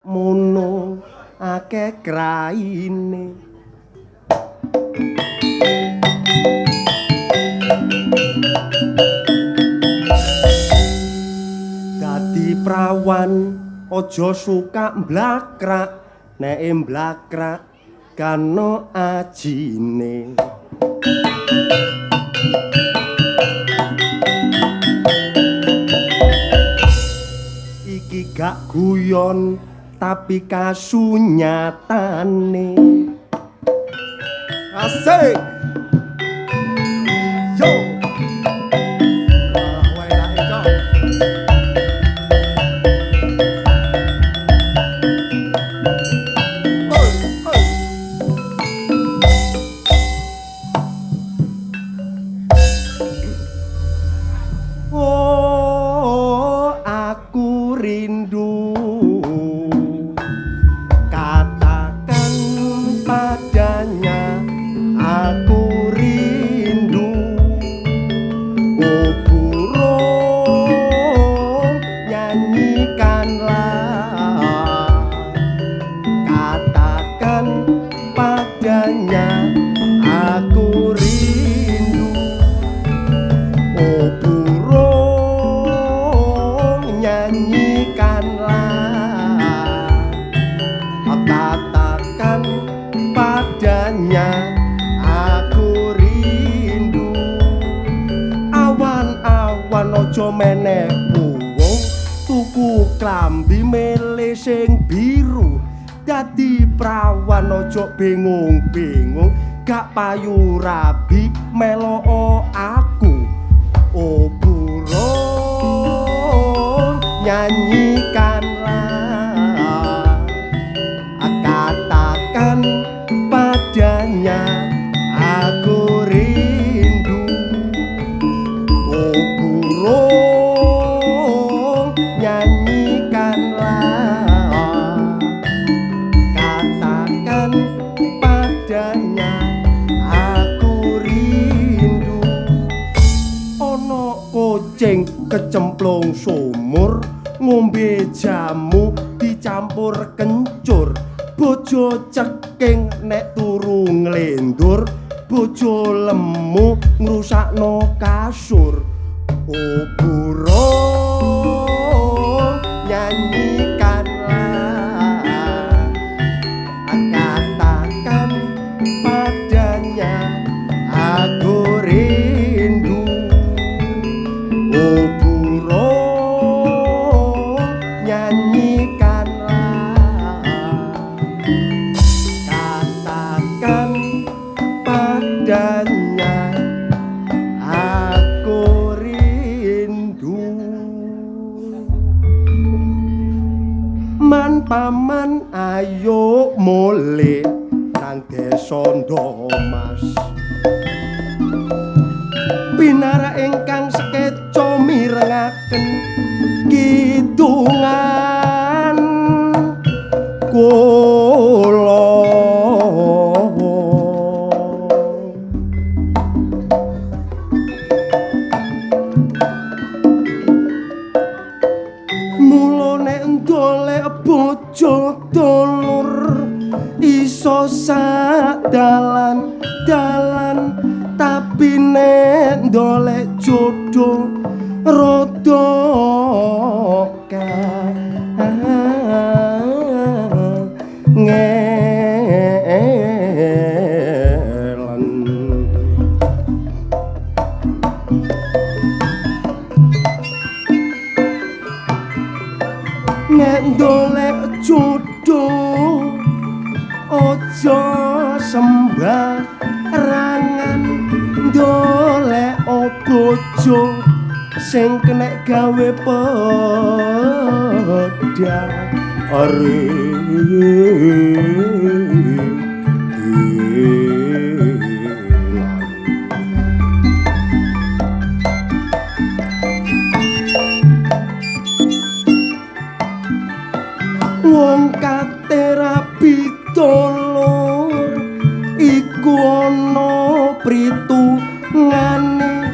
Mono akeh kraine. Dadi prawan aja suka mblakrak, nek mblakrak kano ajine. Iki gak guyon tapi kasunyatane. Asik. Yo. Wah, enake kok. Oi, oi. Oh, aku rindu. Katakan padanya aku rindu. Oh burung, nyanyikanlah. Katakan padanya aku rindu. Oh burung, nyanyikanlah. Katakan padanya aku rindu. Awan-awan aja meneh wong tuku klambi mele sing biru. Dadi prawan aja bingung-bingung, gak payu rabi meloo aku. Oh burung, nyanyikanlah. Katakan padanya aku rindu. Oh burung, nyanyikanlah. Katakan padanya aku rindu. Ana kucing kecemplung sumur, ngombe jamu dicampur kencur. Bojo ceking nek turu nglendur, bojo lemu ngrusakno kasur. Oh burung, nyanyikanlah. Katakan padanya aku rindu. Oh burung, nyanyikanlah. Katakan padanya aku rindu. Man paman ayo mulih nang desa Ndomas. Pinarak ingkang sekeca mirengaken kidungan kula. Mula nek ndolek bojo dulur iso sak dalan-dalan, tapi nek ndolek jodoh rada kangelan. Nek ndolek jodoh aja sembarangan, ndolek bojo sing kenek gawe pedhang. Wong kate rabi dulur iku ana pritungane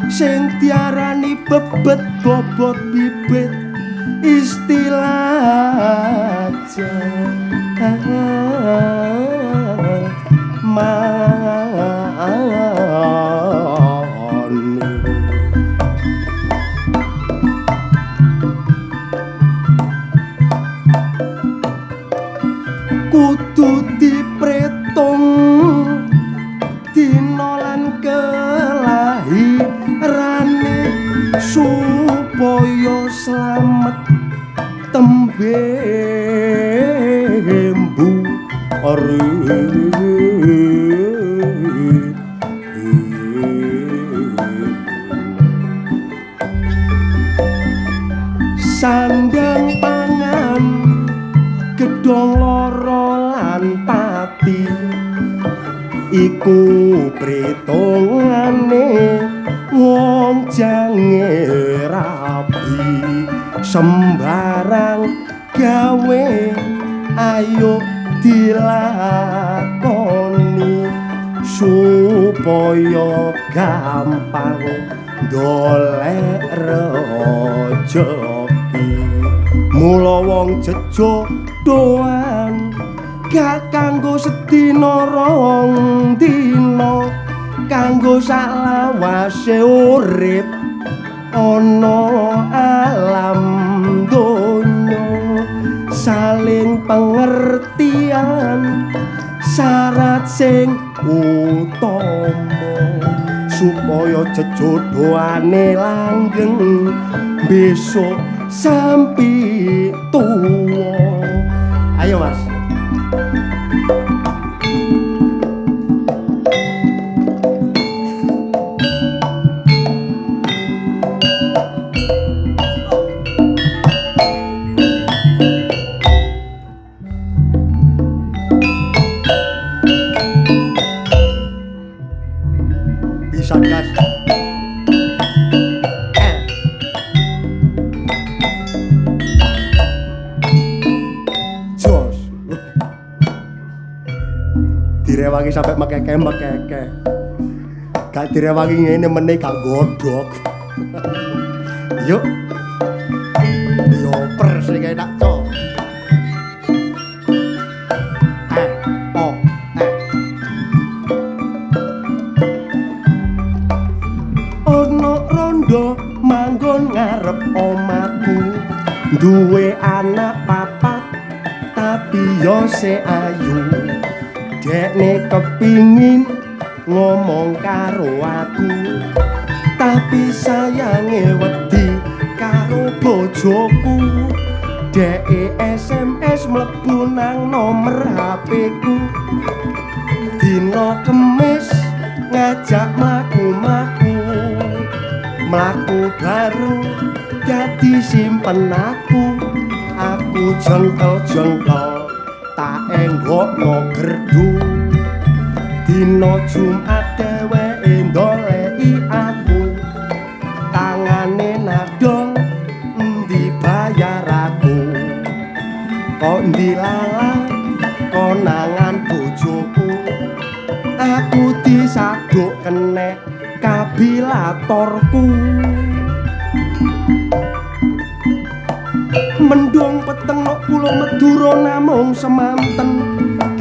sing diarani bebet bobot bibit istilah Kudu dipretung dina lan kelahirane supaya slamet tembe mburi. Sandang pangan gedhong loro lan pati iku pritungane wong jange rabi. Sembarang gawe ayo dilakoni supaya gampang golek rejeki. Mula wong jejodohan gak kanggo sedina rong dina, kanggo salawase urip ana alam donya. Saling pengertian syarat sing utama supaya jejodohane langgeng besok sampai tuwa. Ayo Mas. Bisa gas. Jos. Direwangi sampai mekeke-mekeke. Gak direwangi ngene meneh gak godhog. Yuk. Dioper sing enak, Cok. Ono rondo manggon ngarep omahku, duwe anak papat tapi yo se ayu. Dekne kepingin ngomong karo aku, tapi sayange wedi karo bojoku. Deke SMS mlebu nang nomor HP-ku. Dina Kemis ngajak mlaku-mlaku, mlaku bareng dadi simpen aku. Aku jengkel-jengkel tak enggokno gerdu. Dina Jumat dheweke ndoleki aku, tangane nadong endi bayar aku. Kok ndilalah konangan bojoku, aku disaduk kenek kabilatorku. Mendung peteng nok pulo Madura namung semanten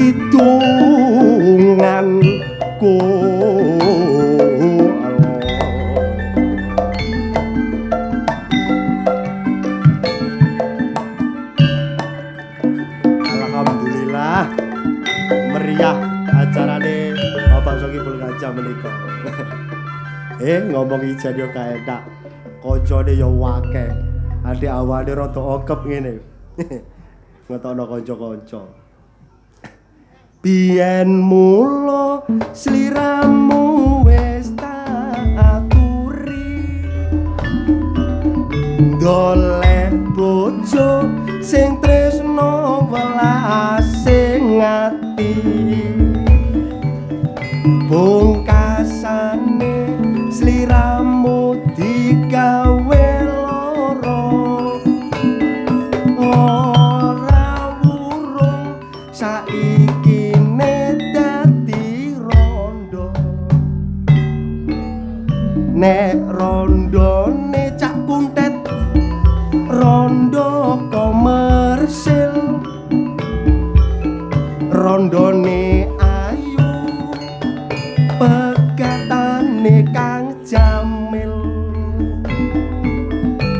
kidunganku. Alhamdulillah meriah acarane Bapak Sohibul Kancah menika. Ngomong ijen yo gak enak. Kancane yo akeh. Adik awale rada okep ngene. Ngetokno kanca-kanca. Biyen mula sliramu wis tak aturi, ndolek bojo sing tresno welase ati. Pungkasane sliramu digawe lara, ora wurung saiki dadi rondo. Rondone ayu pegatane Kang Jamil.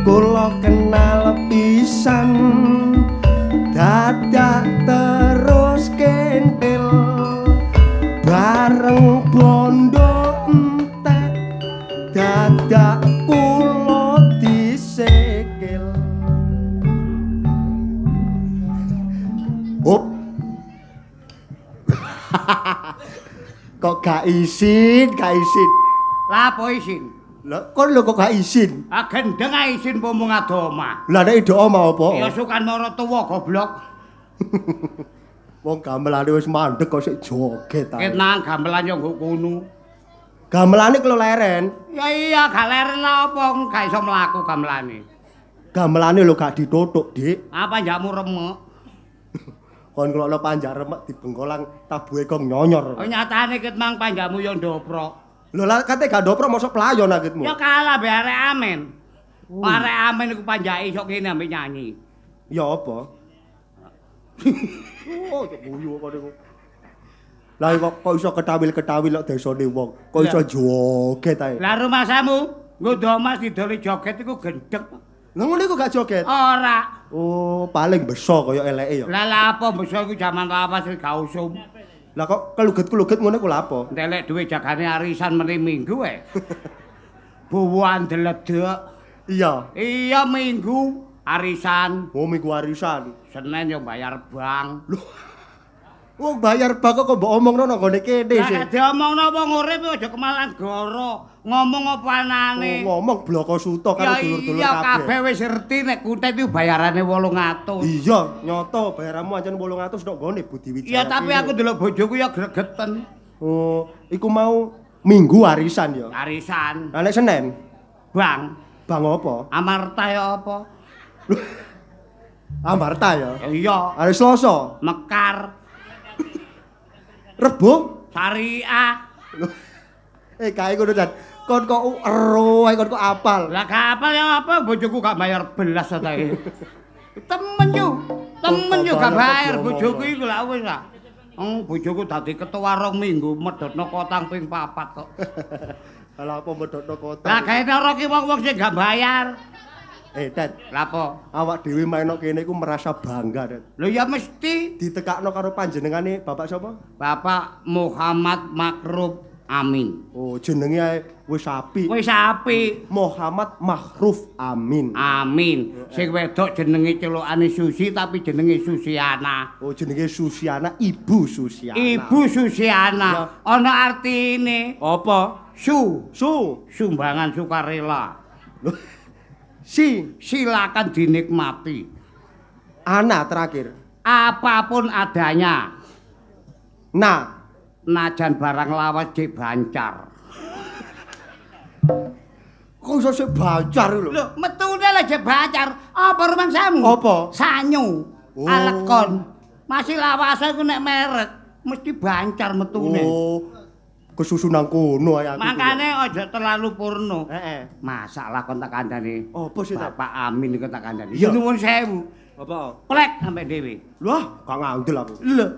Kula kenal pisan dadak terus kentil bareng bondo entek dadak kula disikil. Hop. Kok gak isin, gak isin. Lah apa isin? Lah kon lho kok gak isin? Ah gendeng ae isin pomong ado omah. Lah nek ide omah apa? Ya sukan mara tuwa goblok. Wong gamelane wis mandek kok sik joget ae. Ket nang gamelan yo nggo kono. Gamelane kelo leren. Ya iya gak leren apa gak iso mlaku gamelane. Gamelane lho gak ditutuk, Dik. Apa njakmu remek? Kon nglokno panjak remek dibengkolang tabuhe gong nyonyor. Oh nyatane ket mang panjakmu yo ndoprok. Lho lah kate gak ndoprok mosok playon akitmu. Ya kalah be arek amen. Arek amen iku panjake iso kene ambek nyanyi. Ya apa? Oh, kok guyu kok niku. Lah kok iso ketawil-ketawil kok desane wong. Kok iso joget ae. Lah rumasamu nggo Mas didoli joget iku gendhek. Lha ngono iku gak joget? Ora. Oh, paling beso kaya eleke ya. Lah lha apa beso iku jaman lawas wis gak usum. Lah kok keluget-keluget ngono iku lha apa? Ndelek dhuwit jagane arisan meni minggu e. Buwan deledek. Iya. Iya minggu arisan. Oh, minggu arisan. Senin yo bayar bank. Lho. Wong bayar bank kok mbok omongno nang gone kene sih. Lah diomongno wong urip aja kemalan goro. Ngomong apa anane? Oh, ngomong bloko suto karo dulur-dulur kabeh. Iya kabeh wis ngerti nek kuntet iku bayarane 800. Iya, nyoto bayaranmu ancen 800 tok gone Budi Wijaya. Iya, tapi aku ndelok bojoku ya gregeten. Oh, iku mau minggu arisan ya. Arisan. Lah nek Senin? Bank. Bank apa? Amarta ya apa? Amarta ya? Iya. Hari Selasa? Mekar. Rebo? Syariah. Kae ngono Jan. Kon kok ero ae kon kok apal. Lah gak apal ya apa bojoku gak bayar belas ta iki. Temen yo. Temen yo gak bayar bojoku iku lak wis ah. Wong bojoku dadi ketua rong minggu medhotno kotang ping 4 kok. Lah apa medhotno kotang? Lah gawe ora ki wong-wong sing gak bayar. Tet. Lah apa? Awak dhewe main nang kene iku merasa bangga, Tet. Lho ya mesti ditekakno karo panjenengane Bapak sapa? Bapak Muhammad Makruf Amin. Oh, jenenge ae wis apik. Wis apik. Muhammad Makruf Amin. Amin. Sing wedok jenenge celukane Susi tapi jenenge Susiana. Oh, jenenge Susiana, Ibu Susiana. Ibu Susiana. Ya. Ana artine. Apa? Su. Su. Sumbangan sukarela. Si. Silakan dinikmati. Ana terakhir. Apapun adanya. Nah. Najan barang lawas jek bancar. Kok iso sik bancar lho? Lho, metune lho jek bancar. Apa rumangsamu? Apa? Sanyu. Oh. Alekon. Masih lawase iku nek merek mesti bancar metune. Oh. Kesusu nang kono ae aku. Makane aja terlalu purno. Heeh. Masalah kon tak kandhani. Apa sih, Bapak Amin iku tak kandhani. Iya. Nuwun sewu. Apa? Plek sampe dhewe. Wah, gak ngandel aku. Lho.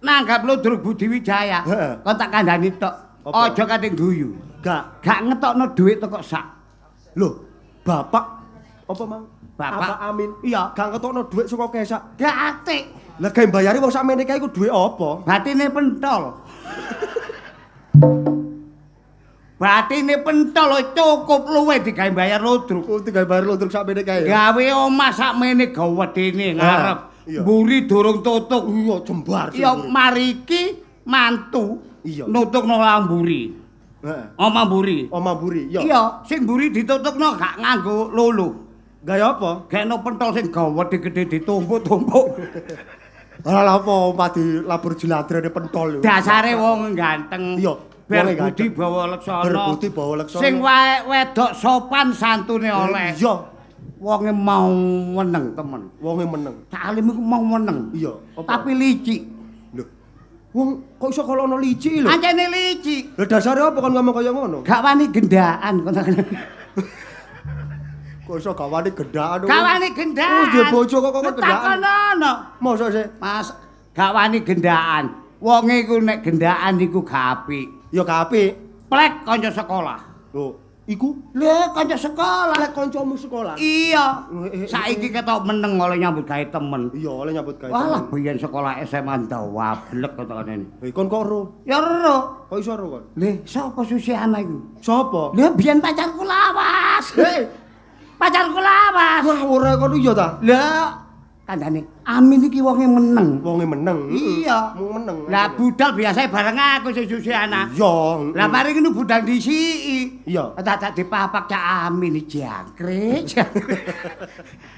Nanggap Ludruk Budi Wijaya. Heeh. Kon tak kandhani tok. Aja kate guyu. Gak. Gak ngetokno dhuwit teko sak. Lho, Bapak apa mang? Bapak Amin. Iya. Gak ngetokno dhuwit saka kesak. Gak atik. Lah gawe mbayari wong sakmene kae iku dhuwit apa? Batine pentol. Batine pentol cukup luwe digawe bayar ludruk. Oh, digawe bayar ludruk sakmene kae. Gawe omah sakmene gawedene ngarep. Mburi durung tutuk. Iya, jembar. Iya, mari iki mantu. Iya. Nutukno lamburi. Heeh. Omah mburi. Omah mburi, iya. Iya, sing mburi ditutukno gak nganggo lulu. Gawe apa? Gekno pentol sing gawedhe-gedhe ditumpuk-tumpuk. Ora lha apa omah dilabur jladrene pentol. Dasare wong ganteng. Iya. Berbudi bawa leksana. Berbudi bawa leksana. Sing wedok sopan santune oleh. Iya. Wonge mau meneng temen. Wonge meneng. Cak Alim iku mau meneng. Iya. Tapi licik. Lho. Wong kok iso kalau ono licik lho? Ancene licik. Lho dasare apa kon ngomong kaya ngono? Gak wani gendaan kon. Kok iso gak wani gendaan? Gak wani gendaan. Wis duwe bojo kok kok gendaan. Takonono. Mosok sih? Mas, Gak wani gendaan. Wonge iku nek gendaan iku gak apik. Ya gak apik. Plek kanca sekolah. Lho, iku lho kanca sekolah. Plek kancamu sekolah. Iya. Saiki ketok meneng oleh nyambut gawe temen. Iya, oleh nyambut gawe. Walah biyen sekolah SMA ndawablek ketokane. Lha kon kok ero? Ya ero. Kok iso ero kon? Lho, sapa Susiana iku? Sapa? Lho biyen pacarku lawas. Hei, pacarku lawas. Wah, ora kon iya ta? Lho, kandhane Amin iki wonge meneng. Wonge meneng. Iya. Mung meneng. Lah budal biasane bareng aku sing Susiana. Iya. Lah mari ngono budal disiki. Iya. Dadak dipapak Cak Amin iki jangkrik.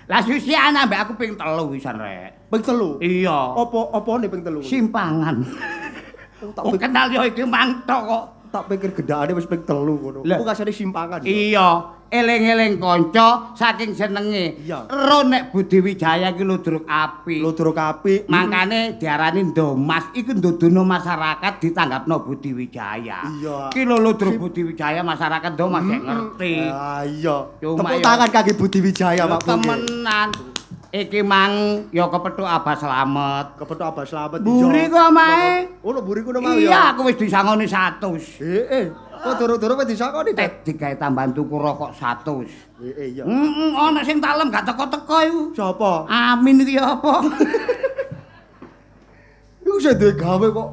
Lah Susiana mbek aku ping 3 wisan rek. Ping 3? Iya. Apa-apane ping 3? Simpangan. Tak kenal yo iki mangtok kok. Tak pikir gendakane wis ping 3 ngono. Ku kasane simpangan. Iya. Eling-eling kanca saking senenge. Ero nek Budi Wijaya iki ludruk apik. Ludruk apik. Mangkane diarani Ndomas iku nduduno masyarakat ditanggapno Budi Wijaya. Iya. Ki lho ludruk Budi Wijaya masyarakat Ndomas gak ngerti. Ah iya. Tepuk tangan kangge Budi Wijaya Pak. Temenan. Iki mang ya kepethuk Abah Slamet. Kepethuk Abah Slamet. Mburi ku omahe. Oh, lho mburi ku mau ya. Iya, aku wis disangoni 100. Heeh. Kok durung-durung wis disangoni ta? Digawe tambahan tuku rokok 100. Heeh, iya. Heeh, ana sing talem gak teko-teko iku. Sapa? Amin iki ya apa? Iku sing duwe gawe kok.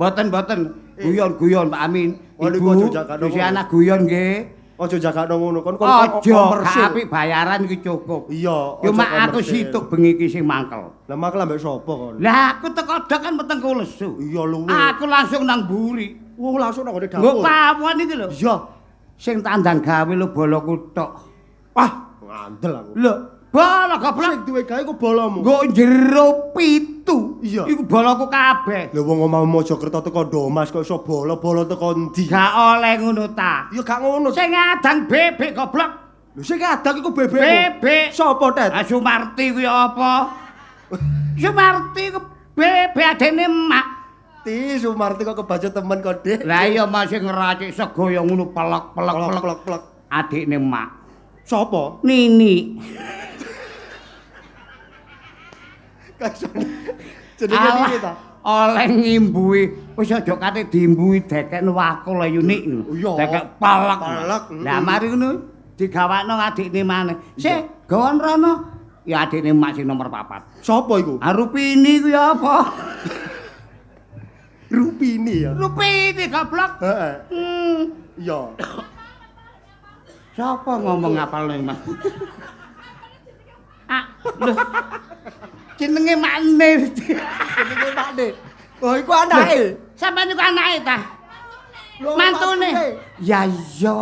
Mboten-mboten. Guyon-guyon Pak Amin. Ibu, Susiana guyon nggih. Aja jagakno ngono kon kon komersil. Aja apik bayaran iki cukup. Iya, cuma aku situk bengi iki sing mangkel. Lah mangkel ambek sapa kon? Lah aku teko dok kan wetengku lesu. Iya luwe. Aku langsung nang mburi. Wah, langsung nang ngene dapur. Nggo pawon iki lho. Iya. Sing tandang gawe lho boloku tok. Wah, ngandel aku. Lho, bolo goblok. Sing duwe gawe ku bolomu. Nggo jero 7. Iya. Iku boloku kabeh. Lho wong omahmu Mojokerto teko Ndomas kok iso bolo-bolo teko ndi? Gak oleh ngono ta. Ya gak ngono. Sing ngadang bebek goblok. Lho sing ngadang iku bebek. Bebek. Sapa, Tet? Ah Sumarti kuwi apa? Sumarti ku bebek adene emak. Ti Sumarti kok kebaca temen kok, Dik. Lah iya masih ngeracik sego ya ngono pelek pelek pelek pelek pelek. Adikne emak. Sapa? Nini. Jenenge Nini ta? Oleh ngimbuhi, wis aja kate diimbuhi dekek wakul Yunik. Dekek pelek. Lah mari ngono digawakno adikne maneh. Sih, gawan rono. Ya adikne emak sing nomor 4. Sapa iku? Ah Rupini ku ya apa? Rupini ya. Rupini goblok. Heeh. Iya. Sapa ngomong apal ning Mas? Ah, lho. Jenenge makne. Jenenge makne. Oh, iku anake. Sampeyan iku anake ta? Mantune. Ya iya.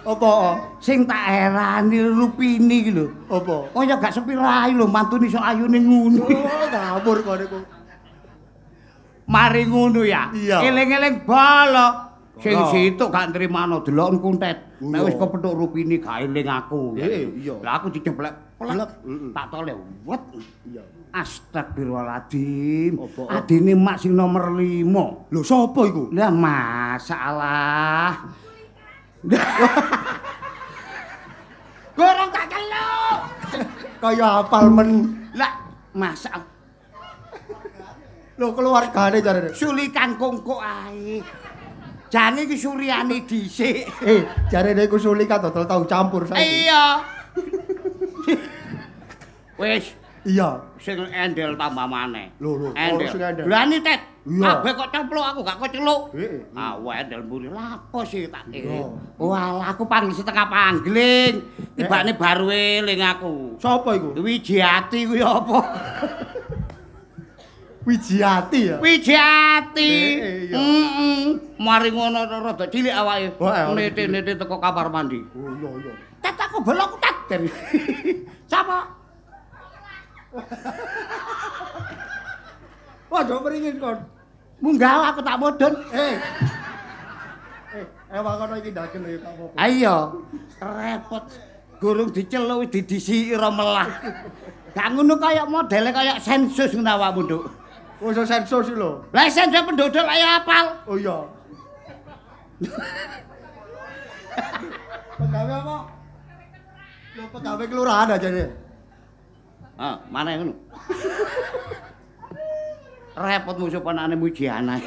Apa? Sing tak herani Rupini iki lho. Apa? Kaya gak sepirai lho mantune iso ayune ngono. Oh, ngawur kok niku. Mari ngono ya. Eling-eling bala. Sing situk gak nrimano delok kuntet. Nek wis kepethuk Rupini gak eling aku. Iya. Lah aku diceplek plek. Tak tole wet. Iya. Astagfirullahaladzim. Adine mak sing nomor 5. Lho sapa iku? Lah masalah. Gorong tak celuk. Kaya apal men. Lah masak. Lho keluargane jarene. Sulikan kongkok ae. Jane iki Suryani dhisik. Jarene iku Sulikan dodol tahu campur saiki. Iya. Wis. Iya. Sing endel tambah maneh. Lho lho, endel. Berani Tet. Kabeh kok cempluk aku gak keceluk. Heeh. Ah, endel mburi. Lah apa sih tak e? Walah aku panggil setengah pangling. Tibane baru eling aku. Sapa iku? Wijiati kuwi apa? Wijiati ya? Wijiati. Heeh. Mari ngono rada cilik awake. Nete-nete teko kamar mandi. Oh iya iya. Tet aku bolok tet. Sapa? Wah, jauh meringin kon. Munggah aku tak mudhun. Ewang kono iki ndagel ya gak apa-apa. Ayo, repot. Gurung diceluk didisiki ora melah. Gak ngono kaya modele kaya sensus ngono awakmu, Nduk. Wis sensus lho. Lah sensus penduduk lak ya apal. Oh iya. Pegawai apa? Lho pegawai kelurahan aja deh. Ah, mana ngono? Repot musuh ponakane Mujiana.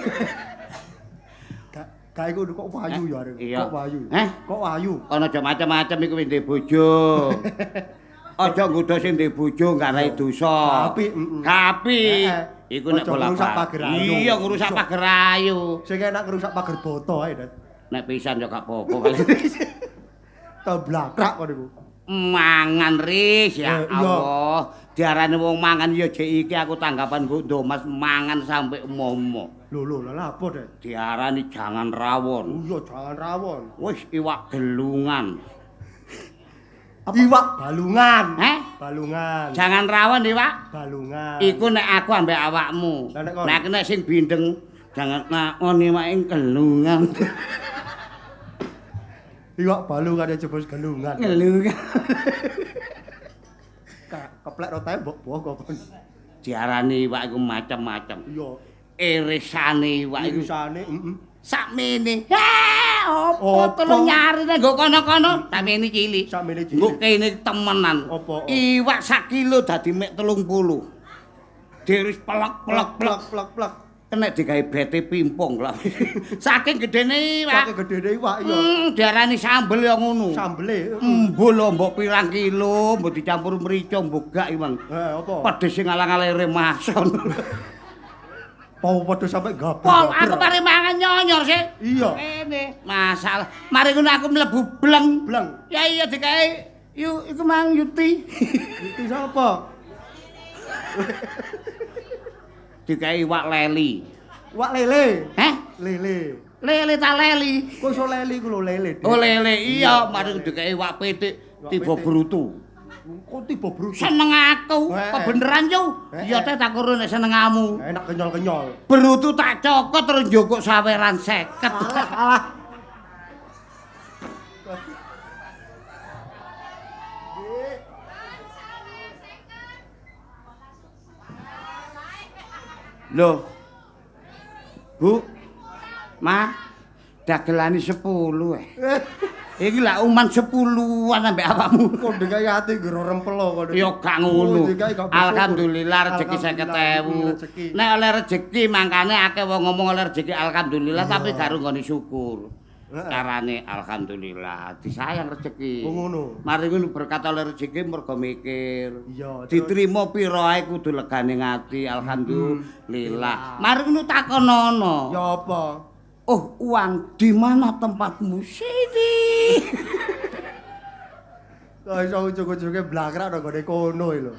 Gak iku kok wayu ya arek. Kok wayu. Kok wayu. Kono aja macem-macem iku wis ndek bojo. Aja nggodha sing ndek bojo nggarai dosa. Apik, Apik. Iku nek bola. Ngrusak pager ayu. Iya, ngrusak pager ayu. Sing enak ngrusak pager boto ae, Det. Nek pisan ya gak apa-apa. Teblakrak kon iku. Mangan Ris, ya Allah. Diarani wong mangan ya jek iki aku tanggapan mbok Ndomas mangan sampe momo. Lho lho, lha apa, Det? Diarani jangan rawon. Oh iya, jangan rawon. Wis iwak gelungan. Apa? Iwak balungan. Heh? Balungan. Jangan rawon iwak balungan. Iku nek aku ambek awakmu. Nek nek sing bindeng jangan rawon iwak ing gelungan. Iwak balungan ya jebus gelungan. Gelungan. Keplek ro tembok boh kok. Diarani iwak iku macem-macem. Iya. Irisane iwak iku. Irisane, heeh. Sakmene. Heh, opo telung nyari nang nggo kono-kono, sakmene cilik. Sakmene cilik. Nggo kene temenan. Apa? Iwak sak kilo dadi mek 30. Diiris plek plek plek plek plek. Kena digawe bete pimpong lah. Saking gedene iwak. Saking gedene iwak iya. Diarani sambel ya ngono. Sambele. Mbul mbok pirang kilo, mbok dicampur mrica mbok gak iwang. Heh, apa? Pedes sing alang-alang remason. Pau padha sampe gabur. Pol, aku mari mangan nyonyor sih. Iya. Kene. Masalah. Mari ngono aku mlebu bleng. Bleng. Ya iya digawe yu iku mang Yuti. Yuti sapa? Digawe iwak leli. Iwak lele. Heh? Lele. Lele ta leli? Kok iso leli ku lho lele. Oh lele iya, mari digawe iwak pitik tiba brutu. Kok tiba brutu? Seneng aku, kebeneran yo. Iya teh tak kuru nek senengamu. Enak kenyol-kenyol. Brutu tak cokot terus njukuk saweran 50. Alah, alah. Loh. Bu. Ma, dagelane 10 eh. Iki lak uman 10-an ambek awakmu. Kok dikai ati ngero rempelo kok. Ya gak ngono. Alhamdulillah rezeki 50.000. Nek oleh rezeki mangkane akeh wong ngomong oleh rezeki alhamdulillah tapi gak nggone syukur. Carane alhamdulillah disayang rezeki. Oh ngono. Mari ngono berkat oleh rezeki mergo mikir. Iya. Diterima pira ae kudu legane ati alhamdulillah. Mari ngono takonono. Ya apa? Oh, uang di mana tempatmu? Sini. Kok iso ujug-ujuge blakrak nang gone kono lho.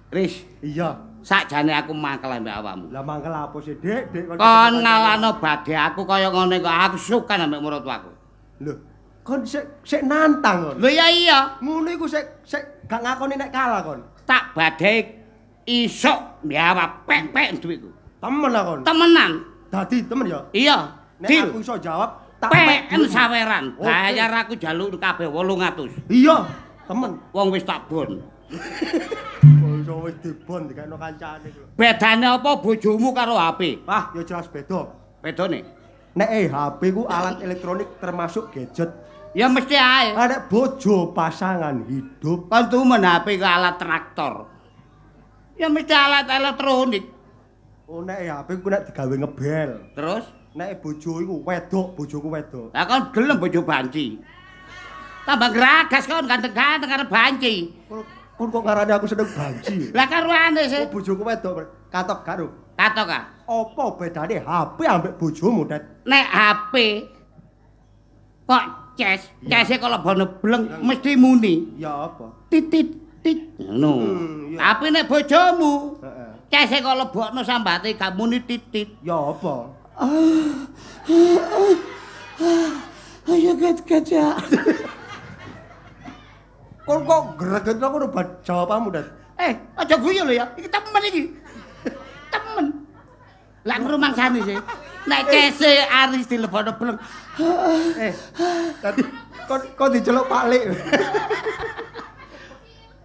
Ris, iya. Sakjane aku mangkel ambek awakmu. Lah mangkel apa sih, Dik? Dik kon ngalahno badhe aku kaya ngene kok aku suka ambek maratuaku. Lho, kon sik nantang kon. Lho ya iya. Ngono iku sik sik gak ngakoni nek kalah kon. Tak badhe isuk jawab pek-pek duitku. Temen lah kon. Temenan. Dadi temen ya? Iya. Nek aku iso jawab tak peken saweran. Bayar aku jaluk kabeh 800. Iya, temen. Wong wis tak bon. Iso wis dibon dikekno kancane lho. Bedane apa bojomu karo HP? Wah, ya jelas beda. Bedane? Nek HP ku alat elektronik termasuk gadget. Ya mesti ae. Nek bojo pasangan hidup. Kon tumen HP ku alat traktor. Ya mesti alat elektronik. Oh nek HP ku nek digawe ngebel. Terus? Nek bojo iku wedok, bojoku wedok. Lah kon gelem bojo banci. Tambah gragas kon ganteng-ganteng karo banci. Kon kok ngarani aku seneng banci. Lah karuane sih. Oh, bojoku wedok, katok gak lho. Katok ah. Apa bedane HP ambek bojomu, Det? Nek HP kok ces, cese kok lebono bleng mesti muni. Ya apa? Titit tit. Ngono. Tapi nek bojomu, heeh. Cese kok lebokno sambate gak muni titit. Ya apa? Ayo gat-gat ya. Kon kok gregetno ngono jawabanmu, Det? Aja guyu lho ya. Iki temen iki. Temen. Lah ngrumangsani sih. Nek cese Aris dilebono bleng. Tadi kon diceluk Pak Lik.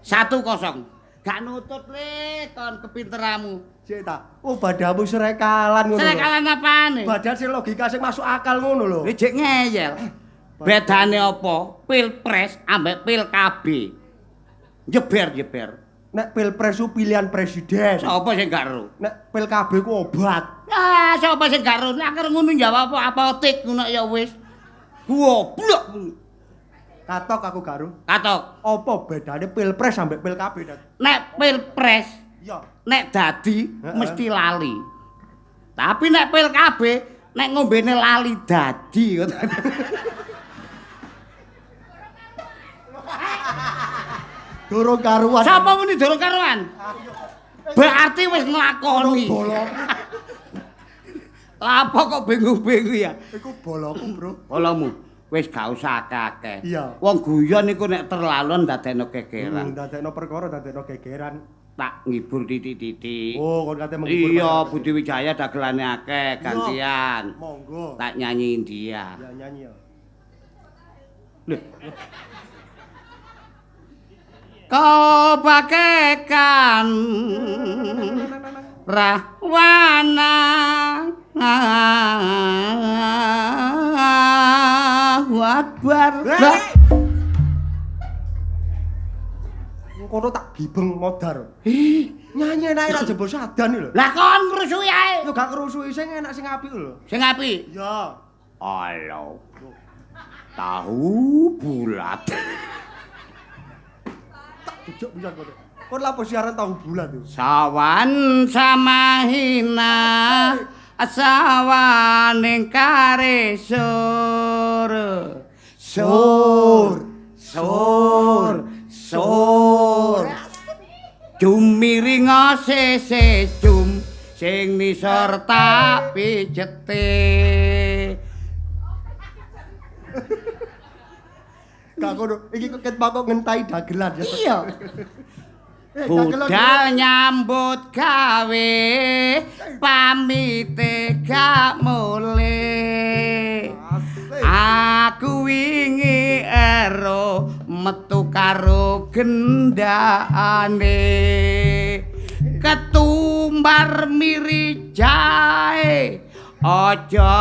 1-0. Gak nutut le kon kepinteramu. Sik ta. Oh badamu srekalan ngono. Srekalan apane? Badan sing logika sing masuk akal ngono lho. Lha jek ngeyel. Bedane apa? Pilpres ambek Pil KB. Jeber-jeber. Nek Pilpres ku pilihan presiden. Sapa sing gak ero? Nek pil KB ku obat. Ah, sapa sing gak ero? Nek ngono jawab apa apotek ngono ya wis. Goblok. Katok aku gak ero. Katok. Apa bedane Pilpres sampe pil KB, Dat? Nek Pilpres, iya, nek dadi mesti lali. Tapi nek pil KB, nek ngombene lali dadi. Durung karuan. Sapa muni durung karuan? Berarti wis nglakoni. Lah apa kok bingung-bingung ya? Iku boloku, Bro. Bolomu. Wis gak usah akeh-akeh. Iya. Wong guyon iku nek terlaluan ndadekno gegeran. Ndadekno perkara, ndadekno gegeran. Tak ngibur titik-titik. Oh, kon kate menghibur. Iya, Budi Wijaya dagelane akeh, gantian. Monggo. Tak nyanyi India. Ya nyanyi ya. Lho. Kau bagaikan rahwana Akbar. Kono tak gibeng modar. Nyanyi enake ra jebul sadan lho. Lah kon ngrusuhi ae. Yo gak ngrusuhi, sing enak sing apik lho. Sing apik? Iya. Alo. Tahu bulat. Tak jejak pisan kono. Kon lapo siaran tahu bulat yo. Sawan samahina sawaning kare sur. Sur sur sur. Jumiringa sese jum sing nisor tak pijete. Gak kono, iki kok kok ngentai dagelan ya. Iya. Budal nyambut gawe pamite gak mulih. Aku wingi ero metu karo gendakane. Ketumbar miri jahe aja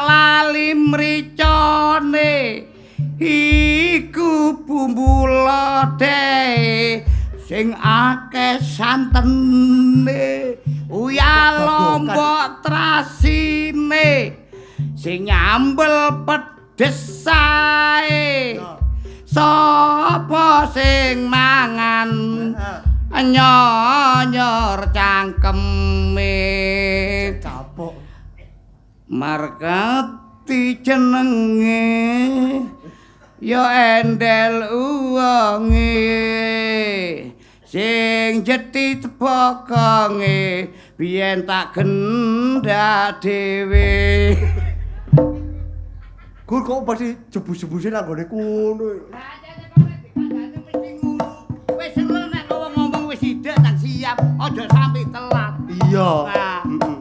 lali mricone. Iku bumbu lodhe sing akeh santene, uyah lombok trasine sing nyambel pedes ae. Sapa sing mangan nyoyor cangkeme. Capok markati jenenge ya endel uwonge sing jeti tebokonge biyen tak gendak dhewe. Gur kok pasti jebus-jebuse nang gone kono. Wis seru nek wong ngomong wis idek tak siap, aja sampe telat. Iya. Heeh.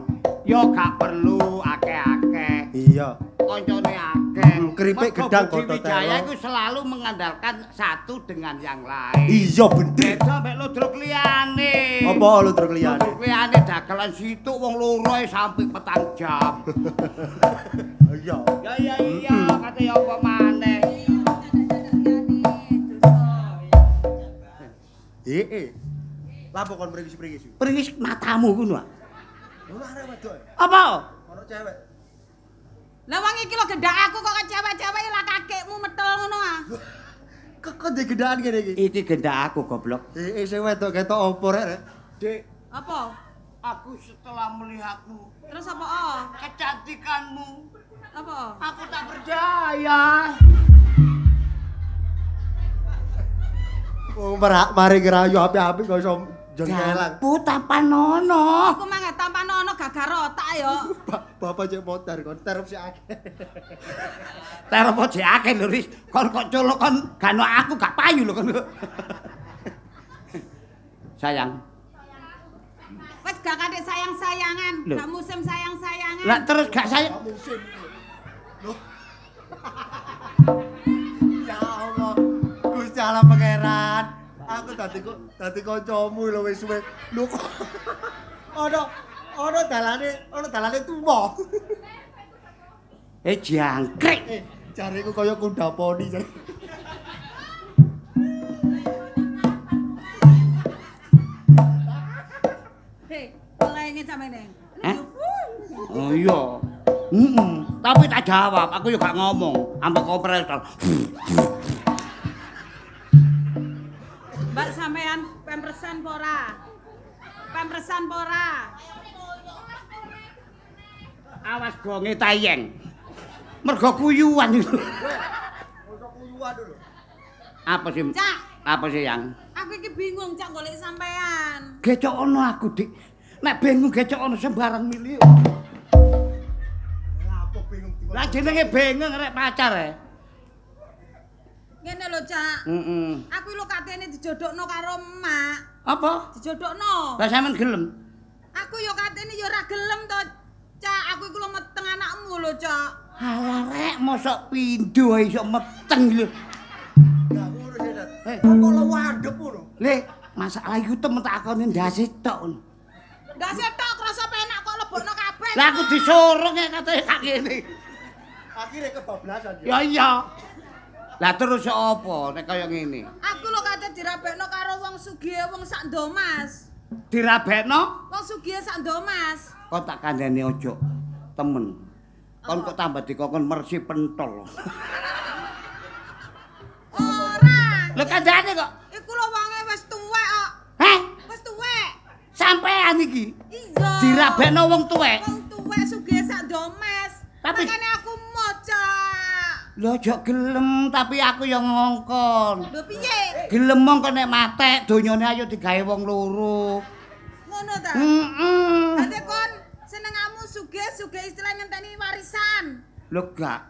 Ya gak perlu akeh-akeh. Iya. Koncone akeh. Keripik gedang koto telo. Wijaya iku selalu mengandalkan satu dengan yang lain. Iya bener. Beda mek ludruk liyane. Apa ludruk liyane? Ludruk liyane dagelan situk wong loro ae sampe 4 jam. Iya. Ya iya iya, kate ya apa maneh. Heeh. Lapo kon mriki-mriki? Pringis matamu ngono ah. Lho arek wedok. Apa? Ono cewek. Lah wong iki lho gendak aku kok cewek-cewek lah kakekmu metel ngono ah. Kok kok ndek gendaan kene iki? Iki gendak aku goblok. Heeh sing wedok ketok opo rek? Dik, Apa? aku setelah melihatmu, Terus apa? Oh? Kecantikanmu, Apa? aku tak berdaya. Wong mari ngerayu apik-apik kok iso jengkelan. Jampu tampanono. Aku mangga tampanono gagar otak ya. Bapak cek motor kon terop sik akeh. Terop sik akeh lho Ris. Kon kok colok kon gak aku gak payu lho kon. Sayang. Wis gak katik sayang-sayangan, gak musim sayang-sayangan. Lah terus gak sayang. Musim. Loh. Ya Allah. Gusti Allah Pangeran. Aku dadi kancamu lho wis suwe. Lho kok ana dalane tuwa. Jangkrik. Jareku kaya kuda poni jare. Lenge sampeyan. Hah? Oh iya. Heeh. Tapi tak jawab, aku yo gak ngomong ambek kompresor. Mbak sampean pemresan apa ora? Pemresan apa ora? Awas gonge tayeng. Mergo kuyuan itu. Mergo kuyuan lho. Apa sih? Cak. Apa sih yang? Aku iki bingung Cak golek sampean. Gecokono aku, Dik. Nek bingung gecokono sembarang milih. Lah apa bingung? Lah jenenge bingung rek pacar e. Ngene lho, Cak. Heeh. Aku lho katene dijodhokno karo emak. Apa? Dijodhokno. Lah sampean gelem? Aku yo katene yo ora gelem to, Cak. Aku iku lho meteng anakmu lho, Cak. Alah rek, mosok pindho ae iso meteng lho. Lah ngono sih, Dat. Eh. Kok lewandep ngono? Le, masalah iku temen tak akoni ndase tok. Ndase tok krasa penak kok lebokno kabeh. Lah aku disorong ya katanya kak ngene. Akhire kebablasan ya. Ya iya. Lah terus apa nek kaya ngene? Aku lho kate dirabekno karo wong sugihe wong sak Ndomas. Dirabekno? Wong sugihe sak Ndomas. Kok tak kandhane ojo temen. Kon kok tambah dikokon mersi pentol. Ora. Lho kandhane kok. Iku lho wonge wis tuwek kok. Heh? Wis tuwek. Sampean iki. Iya. Dirabekno wong tuwek. Wong tuwek sugihe sak Ndomas. Tapi makane aku moco. Lho aja gelem, tapi aku yang ngongkon. Lho piye? Gelem mongko nek matek donyane ayo digawe wong loro. Ngono ta? Heeh. Dadi kon senengamu sugih-sugih istilah ngenteni warisan. Lho gak.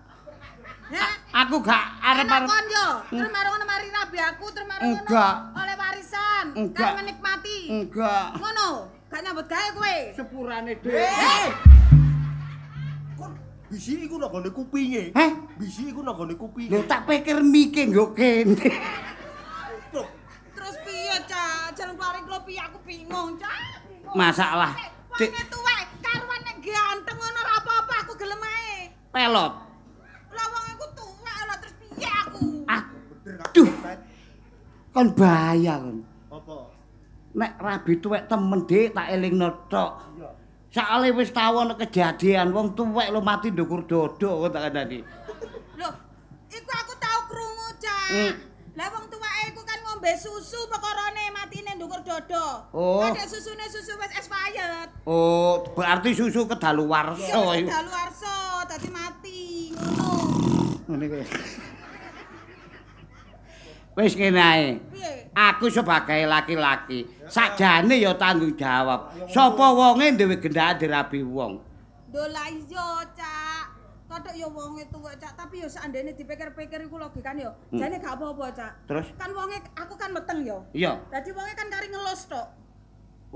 Heh? Aku gak arep-arep kon yo. Terus mari ngono mari rabi aku, terus mari ngono oleh warisan. Enggak. Kan menikmati. Enggak. Ngono, gak nyambut gawe kowe. Sepurane dhewe. Bisi iku nang gone kupinge. Heh? Bisi iku nang gone kupinge. Lho tak pikir mike nggo kene. Terus piye, Cak? Jalan paring kula piye aku bingung, Cak. Masalah. Wonge tuwek, karuan nek ganteng ngono ora apa-apa aku gelem ae. Pelot. Lah wong iku tuwek lho terus piye aku? Aduh. Kon bahaya kon. Apa? Nek rabi tuwek temen Dik tak elingno tok. Iya. Soale wis tau ana kejadian wong tuwek lho mati ndukur dodo kok tak kandhani. Lho, iku aku tau krungu, Cak. Lah wong tuweke iku kan ngombe susu perkarane matine ndukur dodo. Oh. Kadek susune susu wis expired. Oh, berarti susu kedaluwarsa Iya, iku. kedaluwarsa dadi mati ngono. Ngene kuwi. Wis ngene ae. Piye? Aku sebagai laki-laki, sakjane ya tanggung jawab. Sapa wonge duwe gendaan dirabi wong? Lho lah iya, Cak. Kodhok ya wonge tuwek, Cak, tapi ya sakandene dipikir-pikir iku logikane ya. Jane gak apa-apa, Cak. Terus? Kan wonge aku kan meteng ya. Iya. Dadi wonge kan kari ngelus tok.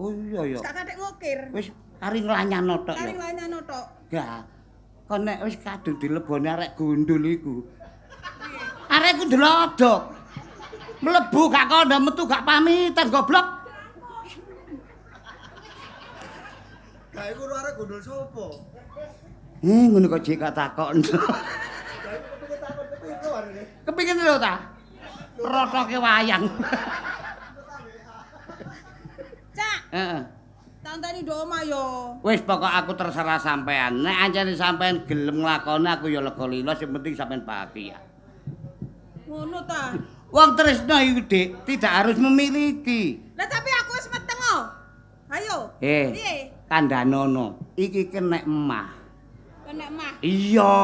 Oh iya ya. Gak kathek ngokir. Wis kari nglanyano tok Kari ya. nglanyano tok. Gak. Kon nek wis kadung dilebone arek gundul iku. Arek ku ndelodok. Mlebu gak kondo metu gak pamitan goblok. Gak iku arek gundul sapa? Ngono kok jek gak takon. Gak iku kepengin takon kepengin lho arene. Kepingin lho ta? Rotoke wayang. Cak, Heeh. tantani ndok omah yo. Wis pokok aku terserah sampean. Nek ancene sampean gelem nglakoni aku ya lega lila, sing penting sampean bahagia. Ngono ta? Wong tresno iku Dik, tidak harus memiliki. Lah tapi aku wis meteng oh. Ayo. Piye? Kandhanono, iki kenek emah. Kenek mah. Iya.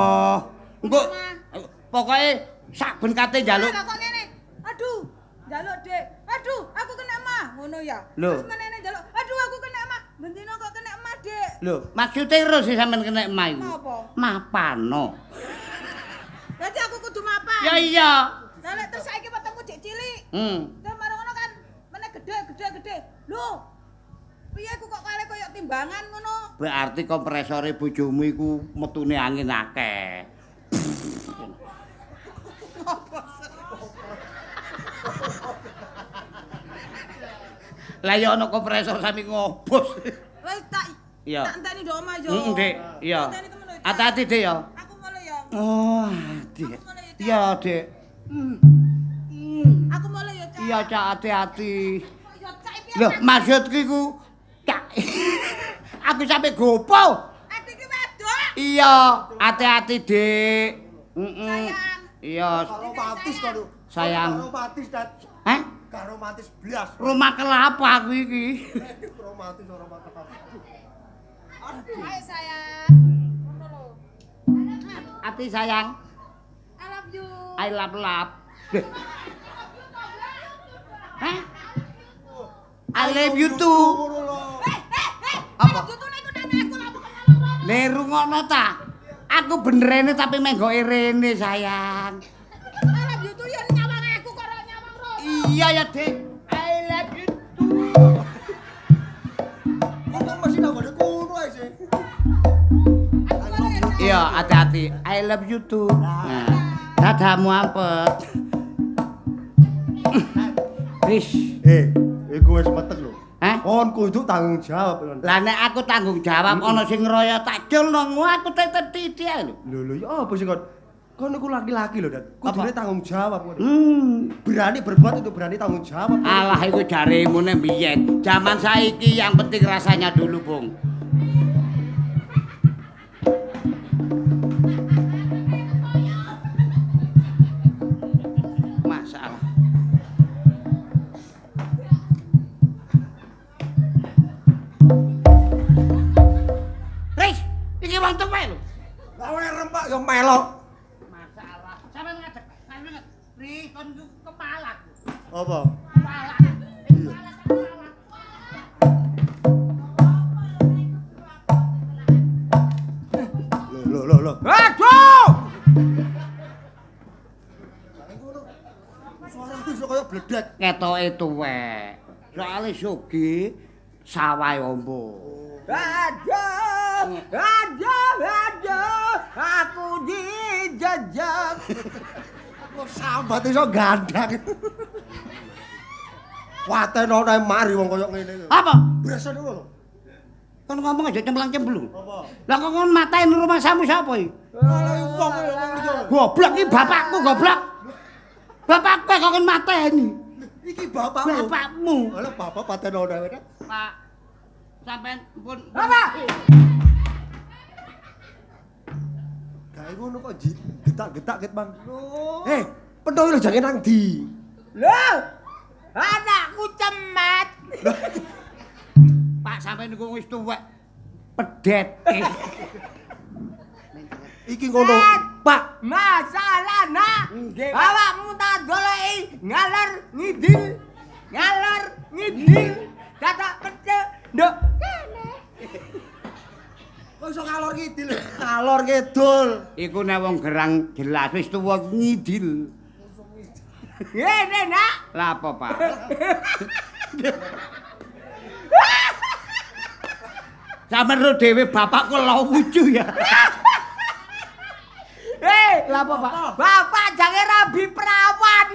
Engko Emah. pokoke saben kate njaluk Lah kok ngene? Aduh, njaluk Dik. Aduh, aku kena mah. Ngono ya. Lho. Terus menene njaluk, aduh aku kena mah. Bendino kok kena mah, Dik. Lho, maksude ero sih sampean kenek emah iku. Apa? Mapano. Dadi aku kudu mapan. Ya iya. Lah lek terus saiki wetengku jek cilik. Terus marang ngono kan meneh gede gede gede. Lho. Piye aku kok kale koyo timbangan ngono? Berarti kompresore bojomu iku metune angin akeh. Lah ya ana kompresor sami ngobos. Wis tak Iya. tak enteni ndok omah yo. Heeh, Dik. Iya. Enteni temen lho, Cak. Hati-hati, Dik ya. Aku mulai ya. Oh, Dik. Aku mulai ya, Cak. Iya, Dik. Aku mulai ya, Cak. Iya, Cak, hati-hati. Kok ya, Cak, piye, Lho, Cak? maksudku iku Cak. aku sampe gopo. Ati iki wedok. Iya, ati-ati, Dik. Heeh. Sayang. Iya, Romantis kok. Sayang. Romantis, Dat. Hah? Gak romantis blas. Rumah kelapa aku iki. Romantis ora rumah kelapa. Ayo sayang. Ngono lho. Ati sayang. I love you. I love love. Hah? I love you too. Eh, eh, eh. Apa? I love you too nek iku nang aku lah bukan nang rono. Le rungono ta. Aku benerene tapi menggoke rene sayang. I love you too ya nyawang aku kok ora nyawang rono. Iya ya, Dik. I love you too. Kok masih nang ngene kono ae sih. Iya, hati-hati. I love you too. Nah, dadamu ampet. Wis. Eh, iku wis meteng lho. Hah? Kon kudu tanggung jawab kon. Lah nek aku tanggung jawab ana sing ngroyo tak culno aku tetep titik ae lho. Lho lho, ya apa sih kon? Kon iku laki-laki lho, Dat. Kudune tanggung jawab kon. Berani berbuat itu berani tanggung jawab. Alah iku jaremu nek biyen. Zaman saiki yang penting rasanya dulu, Bung. Masalah. Wis, iki wong tuwek lho. Lah wong rempak ya melok. Masalah. Sampeyan ngadeg, sampeyan ngadeg. Ri, kon iku kepala. Apa? Kepala. Iya. Lho lho lho. Aduh! Suara iso kaya bledek. Ketoke tuwek. Soale sugih sawahe ombo. Aduh, aduh, aduh, aku dijejak. Kok sambat iso gandang. Waten ana mari wong kaya ngene. Apa? Bresen ngono lho. Kon ngomong aja cemplang-cemplung. Apa? Lah kok kon mateni rumah samu sapa iki? Lah wong wong liya. Goblok iki bapakku goblok. Bapakku kok kon mateni. Iki bapakmu. Bapakmu. Lah bapak paten ana wae. Pak, sampean pun Apa? Gawe ngono kok getak-getak ket, Bang. Eh, pentho lho jange nang ndi? Lho, anakku cemat. Pak sampean niku wis tuwek. Pedet. Iki ngono, Pak. Masalah nak, Nggih, Pak. awakmu tak goleki ngalor ngidil, ngalor ngidil, dadak pecek, nduk kene. Kok iso ngalor ngidil? Ngalor ngidul. Iku nek wong gerang jelas wis tuwa ngidil. Ngene nak. Lah apa, Pak? Sampeyan ro dhewe bapakku lucu ya. Eh, Lah apa, Pak? Bapak jangan rabi perawan.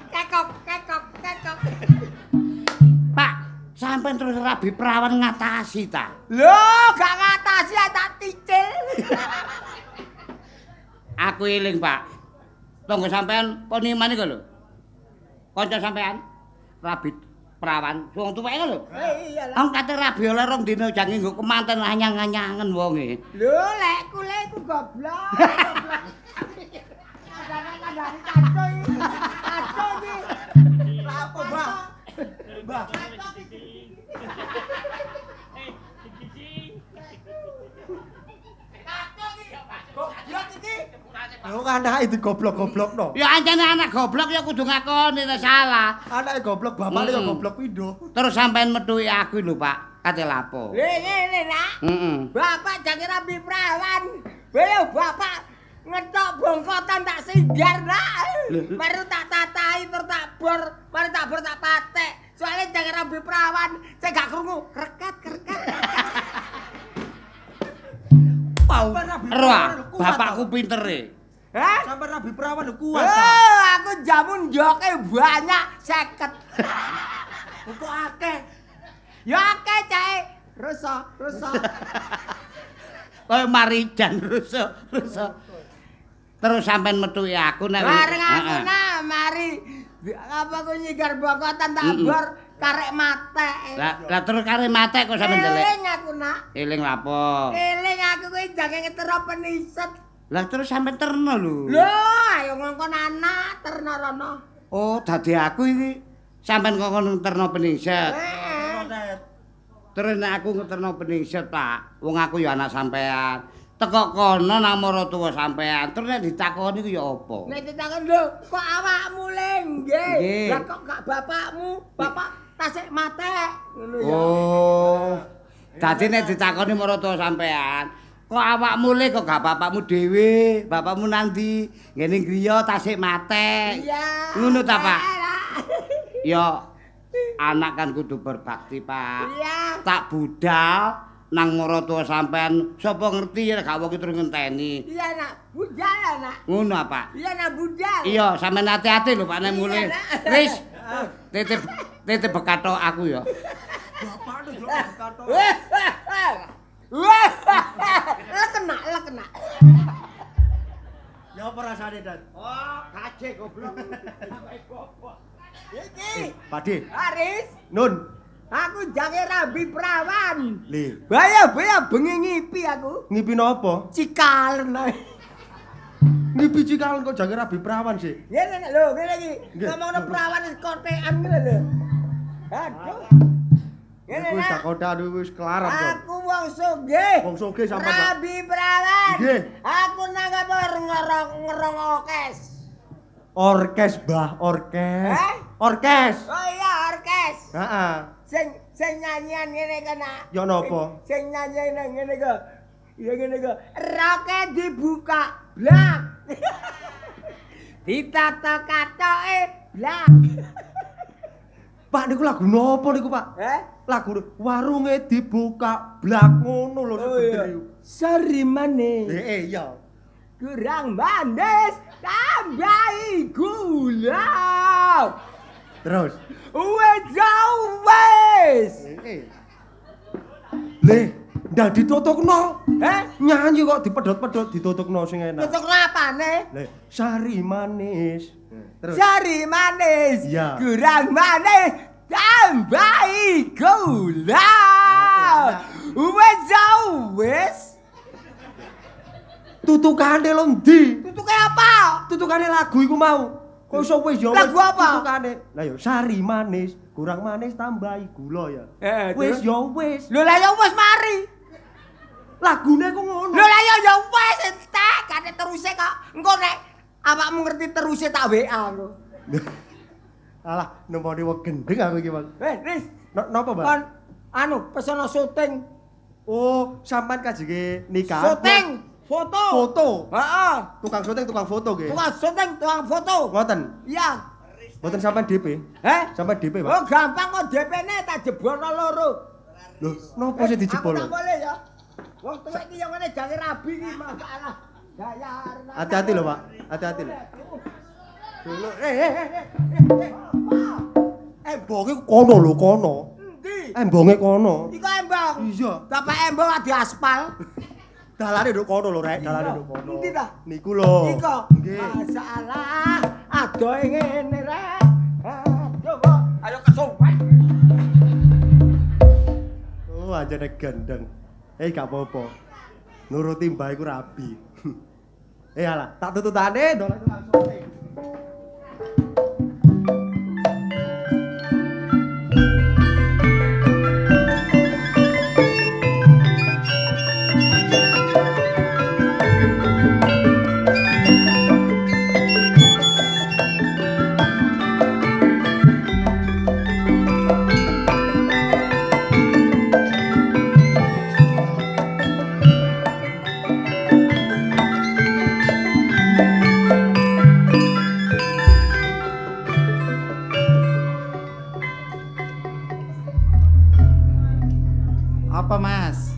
Kekok, kekok, kekok. Pak, sampeyan terus rabi perawan ngatasi ta? Lho, gak ngatasi tak ticil. Aku eling, Pak. Tangga sampean poniman iku lho. Kanca sampean rabi perawan, wong tuwek iku lho. Eh, iya lah. Wong kate rabi oleh rong dina jange nggo kemanten anyang-anyangen wonge. Lho, lek kule iku goblok. Goblok. Kandhane kaco iki. Kaco iki. Lah apa, Mbah? Mbah. Kaco iki. Goblok iki. Lho anake digoblok-goblokno. Ya ancene anak goblok ya kudu ngakoni nek salah. Anake goblok, bapakne ya goblok pindho. Terus sampean metuki aku lho, Pak. Kate lapo? Lho, ngene nak. Heeh. Bapak jangan rabi perawan. Lho, bapak ngetok bongkotan tak singgar nak. Baru tak tatai terus tak bor, baru tak bor tak patek. Soalnya jangan rabi perawan, saya gak krungu kreket kreket. Pau. Rabi Roh, perawan lho, kuat bapakku pintere. Hah? Sampai rabi perawan lho kuat ta. Oh, aku jamun joke banyak 50. Kok akeh. Ya akeh cae. Rusa, rusa. Kaya marijan rusa, rusa. Terus sampean metuki aku nek Bareng aku nah mari apa aku nyigar bongkotan tak bor, Karek matek. Lah terus karek matek kok sampean ndelik. Eling aku, Nak. Eling lapo? Eling aku kuwi jange ngetero peniset. Lah terus sampean terno lho. Lho, ayo ngongkon anak terno rono. Oh, dadi aku iki sampean ngongkon ngeterno peningset. Terus nek aku ngeterno peningset, Pak, wong aku ya anak sampean. Teko kono nang maratuwa sampean, terus nek ditakoni ku ya apa? Nek ditakoni lho, kok awakmu le nggih? Lah kok gak bapakmu? Bapak tasik matek ngono ya. Oh. Dadi nek ditakoni maratuwa sampean, kok awakmu le kok gak bapakmu dhewe? Bapakmu nang ndi? Ngene griya tasik matek. Iya. Ngono ta, Pak? Ya anak kan kudu berbakti, Pak. Iya. Tak budal nang maratuwa sampean, sapa ngerti ya gak wong terus ngenteni. Iya, Nak. Budal, Nak. Ngono, Pak. Iya, Nak, budal. Iya, sampean hati-hati lho, Pak, nek mulih. Wis. Titip titip bekathok aku ya. Bapak ndelok bekathok. Lah kena, lah kena. Ya apa rasane, Dan? Oh, kaje goblok. Iki. Pakde. Aris. Nun. Aku jange rabi prawan. Lho. Baya-baya bengi ngipi aku. Ngipi napa? Cikalen ae. Ngipi cikalen kok jange rabi prawan sih. Ngene lho, ngene iki. Ngomongno prawan wis kotekan ngene lho. Aduh. Ngene wis tak kotekan wis kelarap kok. Aku wong sugih. Wong sugih sampean. Rabi prawan. Nggih. Aku nanggap ngerong orkes. Orkes, Mbah, orkes. Eh? Orkes. Oh iya, orkes. Heeh. Sing nyanyian ngene kena. Ya napa? Sing nyanyian ngene kok. Ya ngene kok. Roke dibuka, blak. Ditata katoke, blak. Pak niku lagu napa niku, Pak? Eh? Lagu warunge dibuka, blak ngono lho oh, iya. Sari manis. Heeh, iya. Kurang manis, tambahi gula. Terus wis wis. Le, ndak ditutukno. Eh, nyanyi kok dipedhot-pedhot ditutukno sing enak. Tutukno apane? Le, sari manis. Terus sari manis. Iya. Kurang manis, tambahi gula. Wis wis. Tutukane lho ndi? Tutuke apa? Tutukane lagu iku mau. Kok iso wis ya wis. Lagu apa? Tutukane. Lah ya sari manis, kurang manis tambahi gula ya. Wis ya wis. Lho lah ya wis mari. Lagune ku ngono. Lho lah ya ya wis entek, kate teruse kok. Engko nek awakmu ngerti teruse tak WA engko. Alah, nemponi wong gendeng aku iki, Bang. Wis, wis. Napa, Bang? Kon anu pesona syuting. Oh, sampean kajenge nikah. Syuting. Foto. Foto. Heeh. Tukang syuting, tukang foto nggih. Tukang syuting, tukang foto. Ngoten. Iya. Mboten sampean DP? Heh? Sampean DP, Pak. Oh, gampang kok DP-ne tak jebolno loro. Lho, napa sih dijebol? Aku tak boleh ya. Wong tuwek iki yo ngene jange rabi iki masalah. Bayar. Hati-hati lho, Pak. Hati-hati lho. Lho, embonge kono lho, kono. Endi? Embonge kono. Iku embong. Iya. Bapak embong di aspal. Dalane nduk kono lho, Rek. Dalane nduk kono. Endi ta? Niku lho. Iku. Nggih. Masalah adohe ngene, Rek. Aduh, kok. Ayo kesuwen. Oh, anjene gendeng. Gak apa-apa. Nuruti mbah iku rabi. Alah, tak tututane dolan tukang syuting. Apa Mas?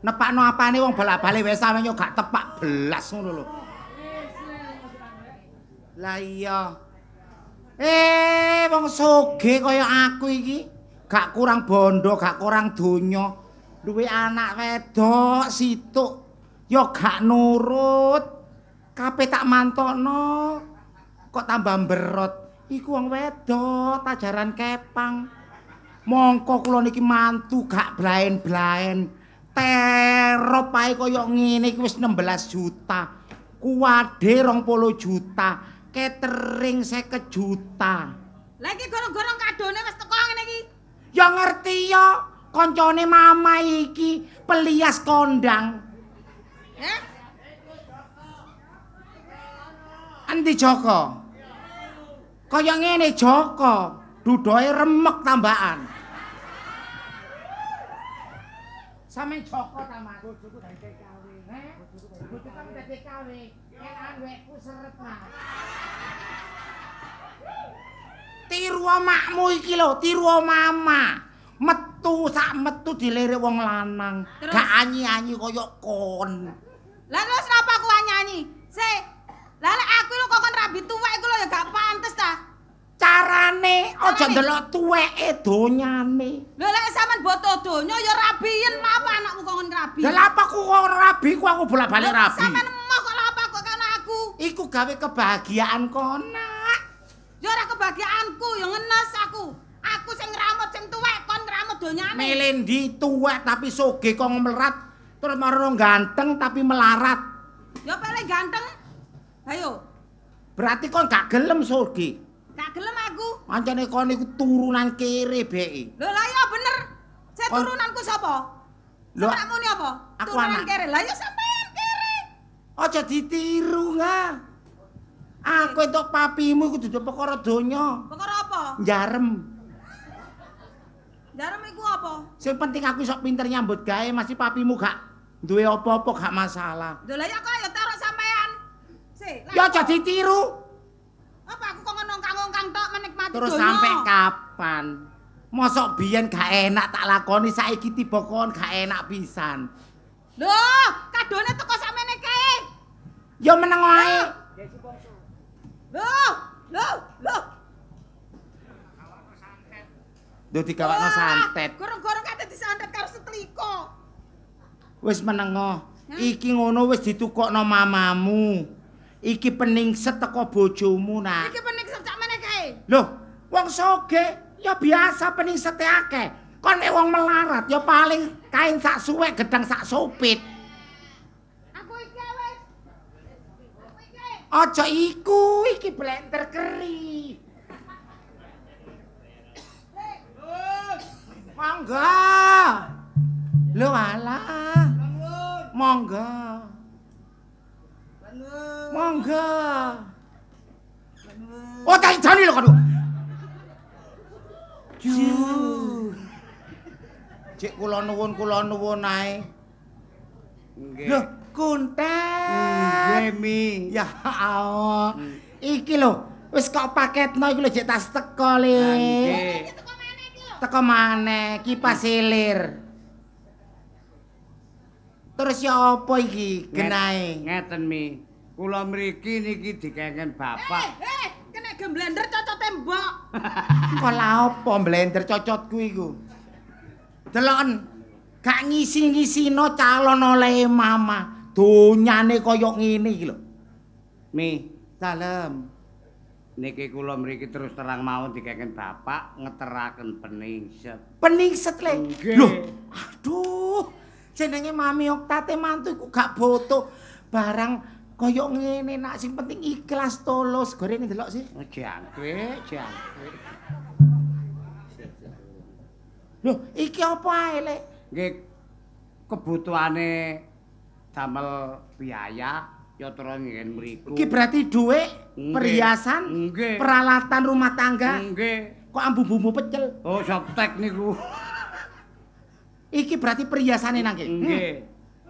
Nepakno apane wong bolak-balik wis sampe yo gak tepak belas ngono lho. Lah iya. Wong sugih kaya aku iki gak kurang bondo, gak kurang donya. Duwe anak wedok situk yo gak nurut. Kabeh tak mantokno. Kok tambah mberot. Iku wong wedok tajaran kepang. Mongko kula niki mantu gak blaen-blaen. Terop ae kaya ngene iki wis 16 juta. Kuwade 20 juta, catering 50 juta. Lah iki gorong-gorong kadone wis teko ngene iki. Ya ngerti ya, koncone mama iki pelias kondang. Heh? Endi Joko? Kaya ngene Joko, dudoe remek tambahan. Sampe Joko ta Mas? Bojoku dadi TKW. Heh? Bojoku dadi TKW. Enak wekku seret Mas. Tiru makmu iki lho, tiru mama. Metu sak metu dilirik wong lanang. Gak anyi-anyi kaya kon. Lah terus napa aku anyi-anyi? Sik. Lah lek aku lho kok kon rabi tuwek iku lho ya gak pantes ta. Carane aja ndelok tuweke donyane. Lho lek sampean boto donya ya rabiyen apa anakmu kok kon rabi? Lah apa aku kok rabi ku aku bolak-balik rabi. Sampean emoh kok lha apa kok kan aku. Iku gawe kebahagiaan kon nak. Ya ora kebahagiaanku ya ngenes aku. Aku sing ngramut sing tuwek kon ngramut donyane. Milih ndi tuwek tapi sogeh kok melerat terus marono ganteng tapi melarat. Ya paling ganteng. Ayo. Berarti kon gak gelem sogeh. Gak gelem aku. Pancene kon iku turunan kere beke. Lho lah ya bener. Saya turunanku sapa? Lho sampeyan muni apa? Aku turunan anak. Kere. Lah ya sampean kere. Aja ditiru nga. Aku entuk papimu iku dudu perkara donya. Perkara apa? Njarem. Njarem iku apa? Sing penting aku iso pinter nyambut gawe, masih papimu gak duwe apa-apa gak masalah. Lho lah ya kok ya taruh sampean. Sik, ya aja ditiru. Apa aku kok ngongkang-ngongkang tok menikmati terus donya. Sampai kapan? Mosok biyen gak enak tak lakoni saiki tiba kon gak enak pisan. Lho, kadone teko samene kae. Ya meneng wae. Lho, lho, lho. Lho digawakno santet. Gorong-gorong kate disantet karo setrika. Wis menengo. Iki ngono wis ditukokno mamamu. Iki peningset teko bojomu nak. Iki peningset sak meneh kae. Lho, wong sogeh ya biasa peningsete akeh. Kon nek wong melarat ya paling kain sak suwek gedang sak sopit. Aku iki wis. Aku iki. Aja iku, iki blender keri. Monggo. Lho alah. Monggo. Monggo. Oh, tak jani lho kono. Ju. Cek kula nuwun ae. Nggih. Lho, kuntet. Nggih, Mi. Ya Allah. Iki lho, wis kok paketno iki lho jek tas teko le. Nggih. Teko maneh kipas ilir. Terus ya apa iki genahe? Ngeten Mi. Kula mriki niki dikengken bapak. Kena gemblender cocot tembok. Kok lha apa blender cocotku iku? Deloken gak ngisi-ngisino calon oleh mama. Donyane kaya ngene iki lho. Mi, dalem. Niki kula mriki terus terang mawon dikengken bapak ngeteraken peningset. Peningset le. Lho, aduh. Jenenge Mami Oktate mantu iku gak boto. Barang kaya ngene nak sing penting ikhlas tulus. Gorene ndelok sih. Jangkrik, jangkrik. Lho, iki apa ae, Lek? Nggih kebutuhane damel biaya ya terus ngen mriku. Iki berarti dhuwit, perhiasan, peralatan rumah tangga. Nggih. Kok ambu bumbu pecel? Oh, soptek niku. Iki berarti perhiasane nang kene. Nggih.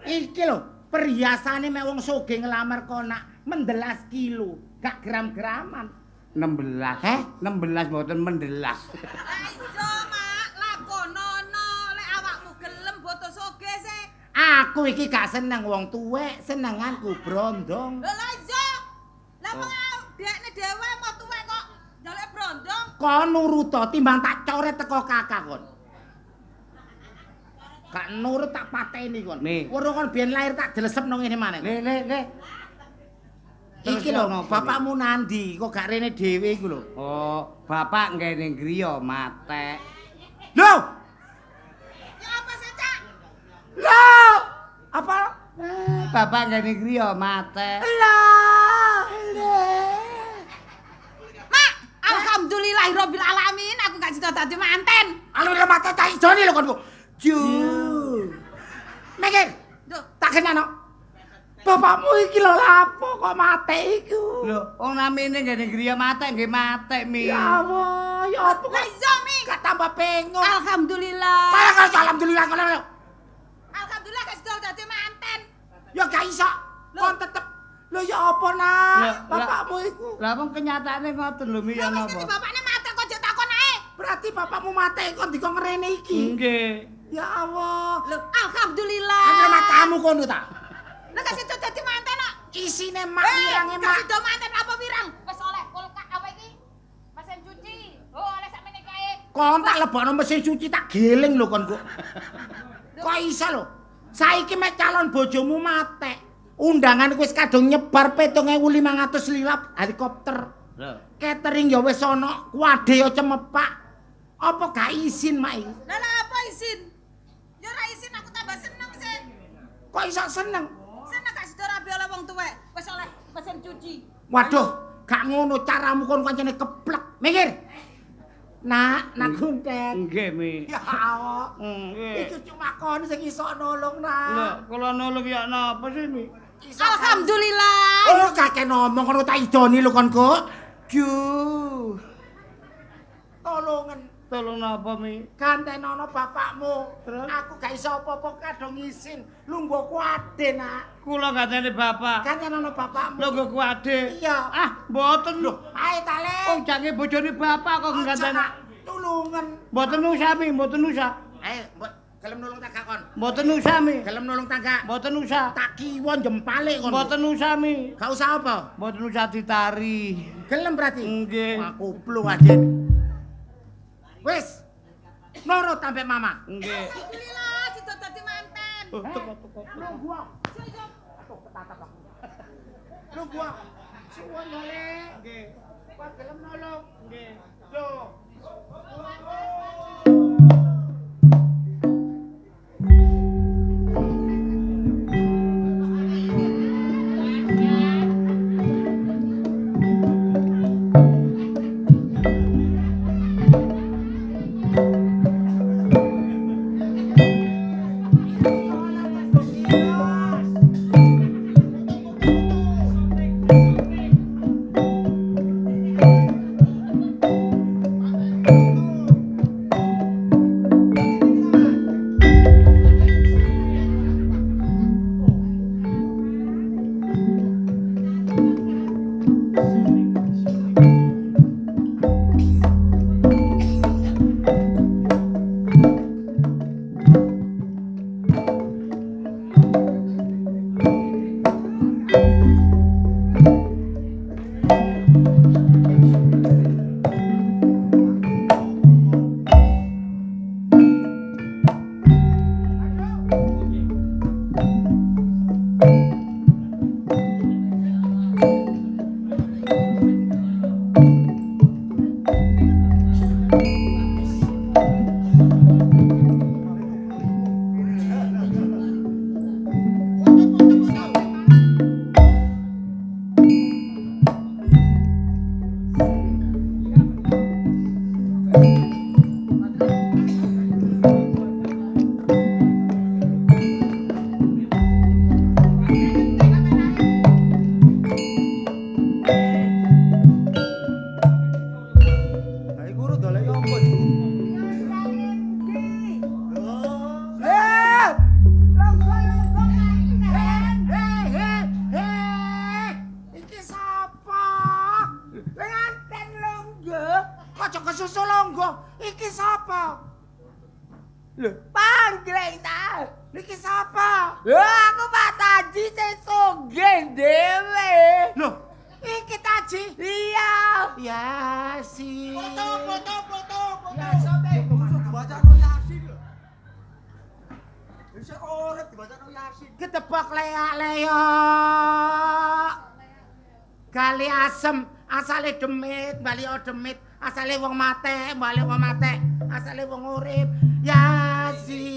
Iki lho, perhiasane mek wong sugih nglamar konak mendelas kilo, gak gram-graman. 16. Heh? 16 mboten mendelas. Lah iya, Mak, lakonono lek awakmu gelem boto sugih sih. Aku iki gak seneng wong tuwek, senenganku brondong. Lho lah iya. Lah wong dekne dhewe mau tuwek kok njaluk brondong. Kon nurut to timbang tak coret teko kakak kon. Gak nurut tak pateni kon. Weruh kon biyen lahir tak delesep nang ngene maneh. Le le le. Iki lho, bapakmu nandi kok gak rene dhewe iku lho. Oh, bapak ngene griya matek. Lho. Ya apa sih, Cak? Lho, apa? Bapak ngene griya matek. Lho. Mak, alhamdulillahirabbil alamin aku gak sida dadi manten. Alhamdulillah mate tak ijone lho konku. Ju. Mikir. Tak kenano. Bapakmu iki lho lapo kok mate iku? Lho, wong namine ngene griya matek nggih matek mi. Ya Allah, ya apa kok? Lah iya mi. Gak tambah bingung. Alhamdulillah. Kaya alhamdulillah kono. Alhamdulillah gak sida dadi manten. Ya gak iso. Kon tetep. Lho ya apa nak? Bapakmu iku. Lah wong kenyataane ngoten lho mi ya napa? Wis ngerti bapakne matek kok jek takon ae. Berarti bapakmu matek kon dikon ngrene iki. Nggih. Ya Allah. Lho, alhamdulillah. Angger matamu kono ta? Lah gak sida dadi manten kok. Isine mak wirange mak. Gak sida manten apa wirang? Wis oleh kulkas apa iki? Mesin cuci. Oh, oleh sakmene kae. Kon tak lebokno mesin cuci tak geling lho kon kok. Kok iso lho? Saiki mek calon bojomu matek. Undangan wis kadung nyebar 7.500 lilap helikopter. Lho, catering ya wis ana, kuade ya cemepak. Apa gak izin mak iki? Lah lah apa izin? Ya ora izin aku tambah seneng sih. Kok iso seneng? Seneng gak sida rabi oleh wong tuwek, wis oleh mesin cuci. Waduh, gak ngono caramu kon kancane keplek. Mikir. Nak, nak Kuntet. Nggih, Mi. Ya Allah. Nggih. Iki cuma kon sing iso nolong, Nak. Lho, kula nolong ya napa sih, Mi? Alhamdulillah. Oh, kakek ngomong kono tak idoni lho kon kok. Ju. Tolongen. Tolong napa, Mi? Gantenono bapakmu. Terus? Aku gak iso apa-apa kadung isin. Lungguh kuade, Nak. Kula gantene bapak. Gantenono bapakmu. Lungguh kuade. Iya. Ah, mboten lho. Ae ta, Le. Wong jange bojone bapak kok gantene. Tulungan. Mboten usah, Mi, mboten usah. Ae, mbok gelem nulung tak gak kon? Mboten usah, Mi. Gelem nulung tak gak? Mboten usah. Tak kiwa jempalik kon. Mboten usah, Mi. Gak usah apa? Mboten usah ditari. Gelem berarti? Nggih. Wah, kuplu aja. Wis. Nurut sampe mama. Nggih. Alhamdulillah sida dadi manten. Oh, teko teko. Lungguh. Aduh, ketatap aku. Lungguh. Suwun yo, Le. Nggih. Wah, gelem nolong. Nggih. Lho. Gali asem, asale demit, bali demit, asale wong mate, bali wong mate, asale wong urip. Yasin.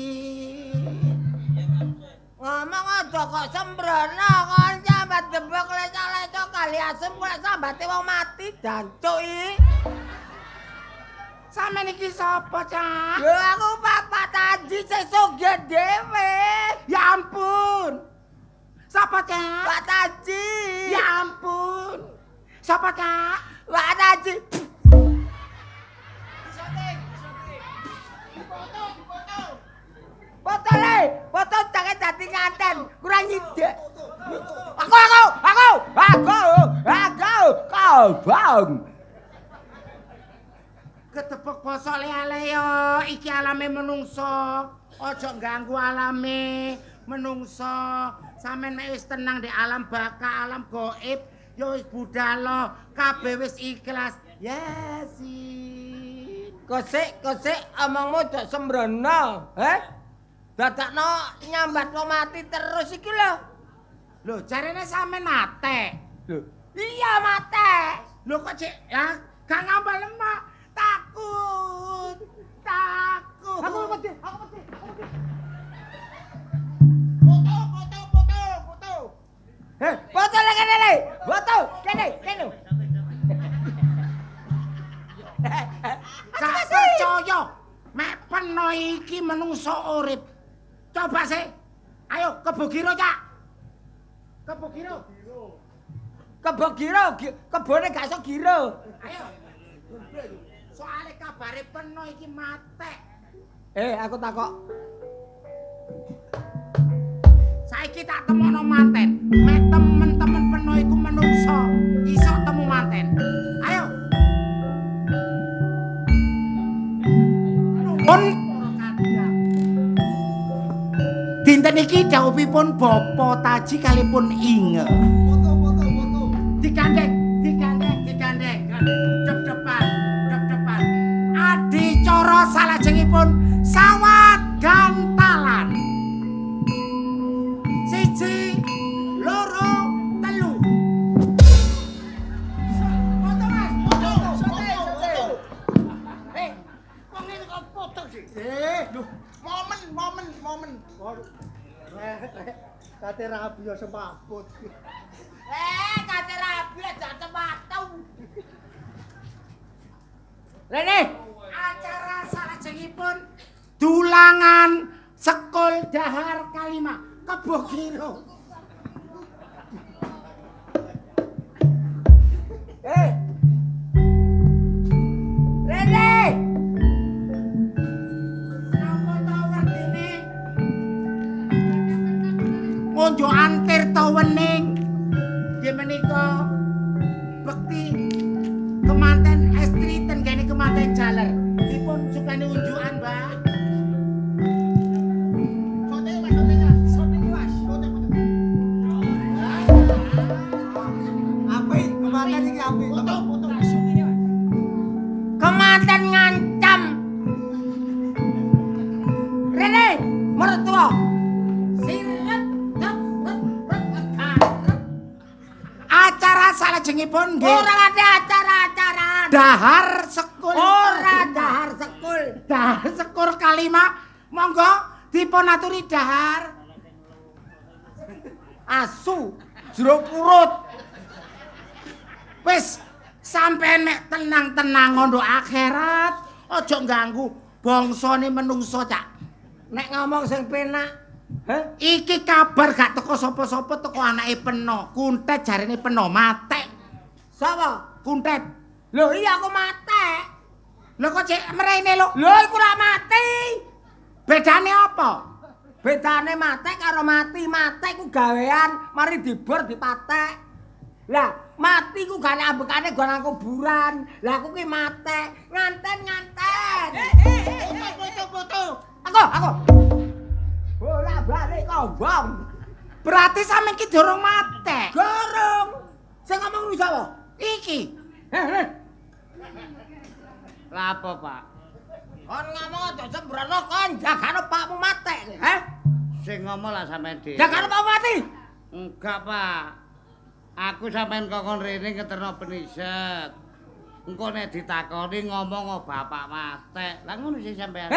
Ngomong aja kok sembrono, kon sambat debek leco-leco kali asem kok sambate wong mati jancuk iki. Sampeyan iki sapa, Cak? Lho aku Bapak Taji sesuk dhewe. Ya ampun. Sapa, Cak? Pak Taji. Ya ampun. Sapa, Cak? Pak Taji. Foto le, foto jangan dadi nganten, kurang nyidek. Aku kobong. Ketepuk bosok le-ale yo, iki alame menungso. Aja ganggu alame menungso. Sampeyan nek wis tenang di alam baka, alam gaib, ya wis budal kabeh wis ikhlas. Yasin. Kosik omongmu aja sembrono, heh? Dadakno nyambat wong mati terus iki lho. Lho, jarene sampeyan mate. Lho, iya mate. Lho kok cek ya gak ngambah lemak. Takut. Aku wedi. Foto. Heh, foto lek kene le. Foto kene. Gak percaya. Mek peno iki menungso urip. Coba sih. Ayo kebo giro, Cak. Kebo giro. Kebo giro, kebone gak iso giro. Ayo. Soale kabare peno iki matek. Aku takok. Saiki tak temono manten. Mek temen-temen peno iku menungso, iso temu manten. Ayo. Nuwun para kadang. Dinten iki dhawuhipun Bapak Taji kalipun Inge. Foto. Digandeng. Dep-depan. Adicara salajengipun sawat gantalan. 1, 2, 3. Foto Mas, foto. Wong ngene kok foto sih. Lho, momen. Rek, kate rabi ya semaput. Kate rabi aja sepatu. Rene, acara salajengipun dulangan sekul dahar kalima kebo giro. Rene. Napa ta werdine? Ngunjukan tirta wening nggih menika bekti kemanten estri ten kene kemanten jaler dipun sukani unjukan, Mbak. Sote Mas. Apik, kemanten iki apik. Foto. Kemanten ngancam. Rene, mertua. Siret dep Acara salajengipun nggih. Ora ada acara-acaraan. Dahar sekul. Ora dahar sekul. Dahar sekur kalima. Monggo dipun aturi dahar. Asu, jero purut. Wis sampean mek tenang-tenang ngono akhirat, aja ganggu bangsane menungso, Cak. Nek ngomong sing penak, heh? Iki kabar gak teko sapa-sapa teko anake Peno. Kuntet jarene Peno matek. Sapa? Kuntet. Lho iya aku matek. Lho kok cek mrene lho? Lho iku ora mati. Bedane apa? Bedane matek karo mati. Matek ku gawean, mari dibor dipatek. Lah, mati ku gak ana ambekane go nang kuburan. Lah aku ki matek, nganten-nganten. Foto. Aku. Bola balik kobong. Berarti sampean ki durung matek. Gorong. Sing ngomong ku sapa? Iki. Heh. Lah apa, Pak? Kon ngomong aja sembrono kon jagano pakmu matek, heh? Sing ngomong lah sampean dhewe. Jagano pakmu mati. Enggak, Pak. Aku sampean kokon rene ngeterno peniset. Engko nek ditakoni ngomong bapak matek. Lah ngono sih sampean.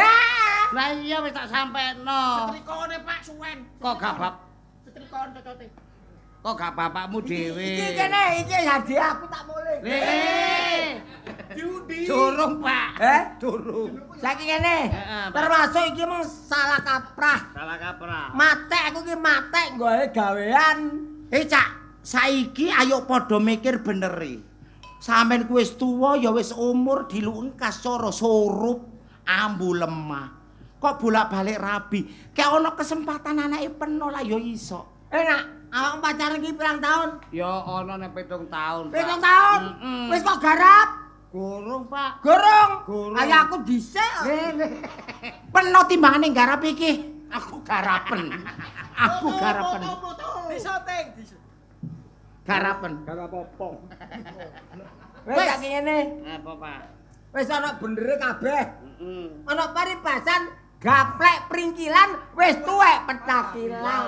Lah iya wis tak sampekno. Setrikane Pak suwen. Kok gak bab Setrikane cocote. Kok gak bapakmu dhewe? Iki kene iki hadiah aku tak mulih. Diundi. Durung, Pak. Eh? Durung. Saiki ngene. Termasuk iki mung salah kaprah. Salah kaprah. Matek aku iki matek nggawe gawean. Cak, saiki ayo padha mikir benere. Sampeyan ku wis tuwa ya wis umur dilungkas cara surup ambu lemah. Kok bolak-balik rabi? Kek ana kesempatan anake peno lah ya iso. Enak, awakmu pacaran iki pirang taun? Ya ana nek 7 taun. 7 taun? Wis kok garap? Gorong, Pak. Gorong. Gorong. Ayo aku dhisik. Peno timbangane garap iki. Aku garapen. Aku garapen. Disoting. Garapen. Garap apa? Wis saiki ngene. Apa, Pak? Wis ana benere kabeh. Ana paribasan gaplek pringkilan wis tuwek petakilan.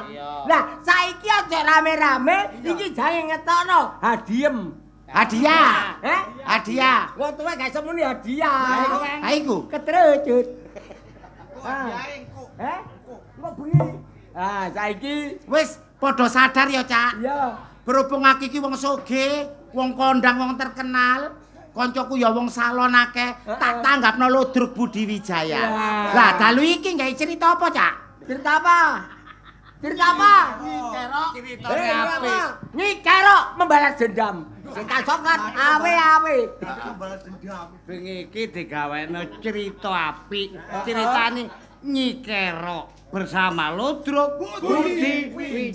Lah saiki aja rame-rame iki jange ngetokno hadiem. Hadiah. Eh? Hadiah. Wong tuwek gak iso muni hadiah. Ha iku. Ketrucut. Hadiah engko. Eh? Engko bengi. Ah, saiki wis padha sadar ya, Cak. Iya. Berhubung aku iki wong sugih, wong kondang, wong terkenal, koncoku ya wong salon akeh, tak tanggapno Ludruk Budi Wijaya. Lah dalu iki gawe cerita apa, Cak? Cerita apa? Cerita apa? Nyi Kerok. Ceritane apik. Nyi Kerok membalas dendam. Setan soklat awe-awe. Membalas dendam. Bengi iki digawekno cerita apik. Ceritane Nyi Kerok bersama Ludruk Budi Wijaya.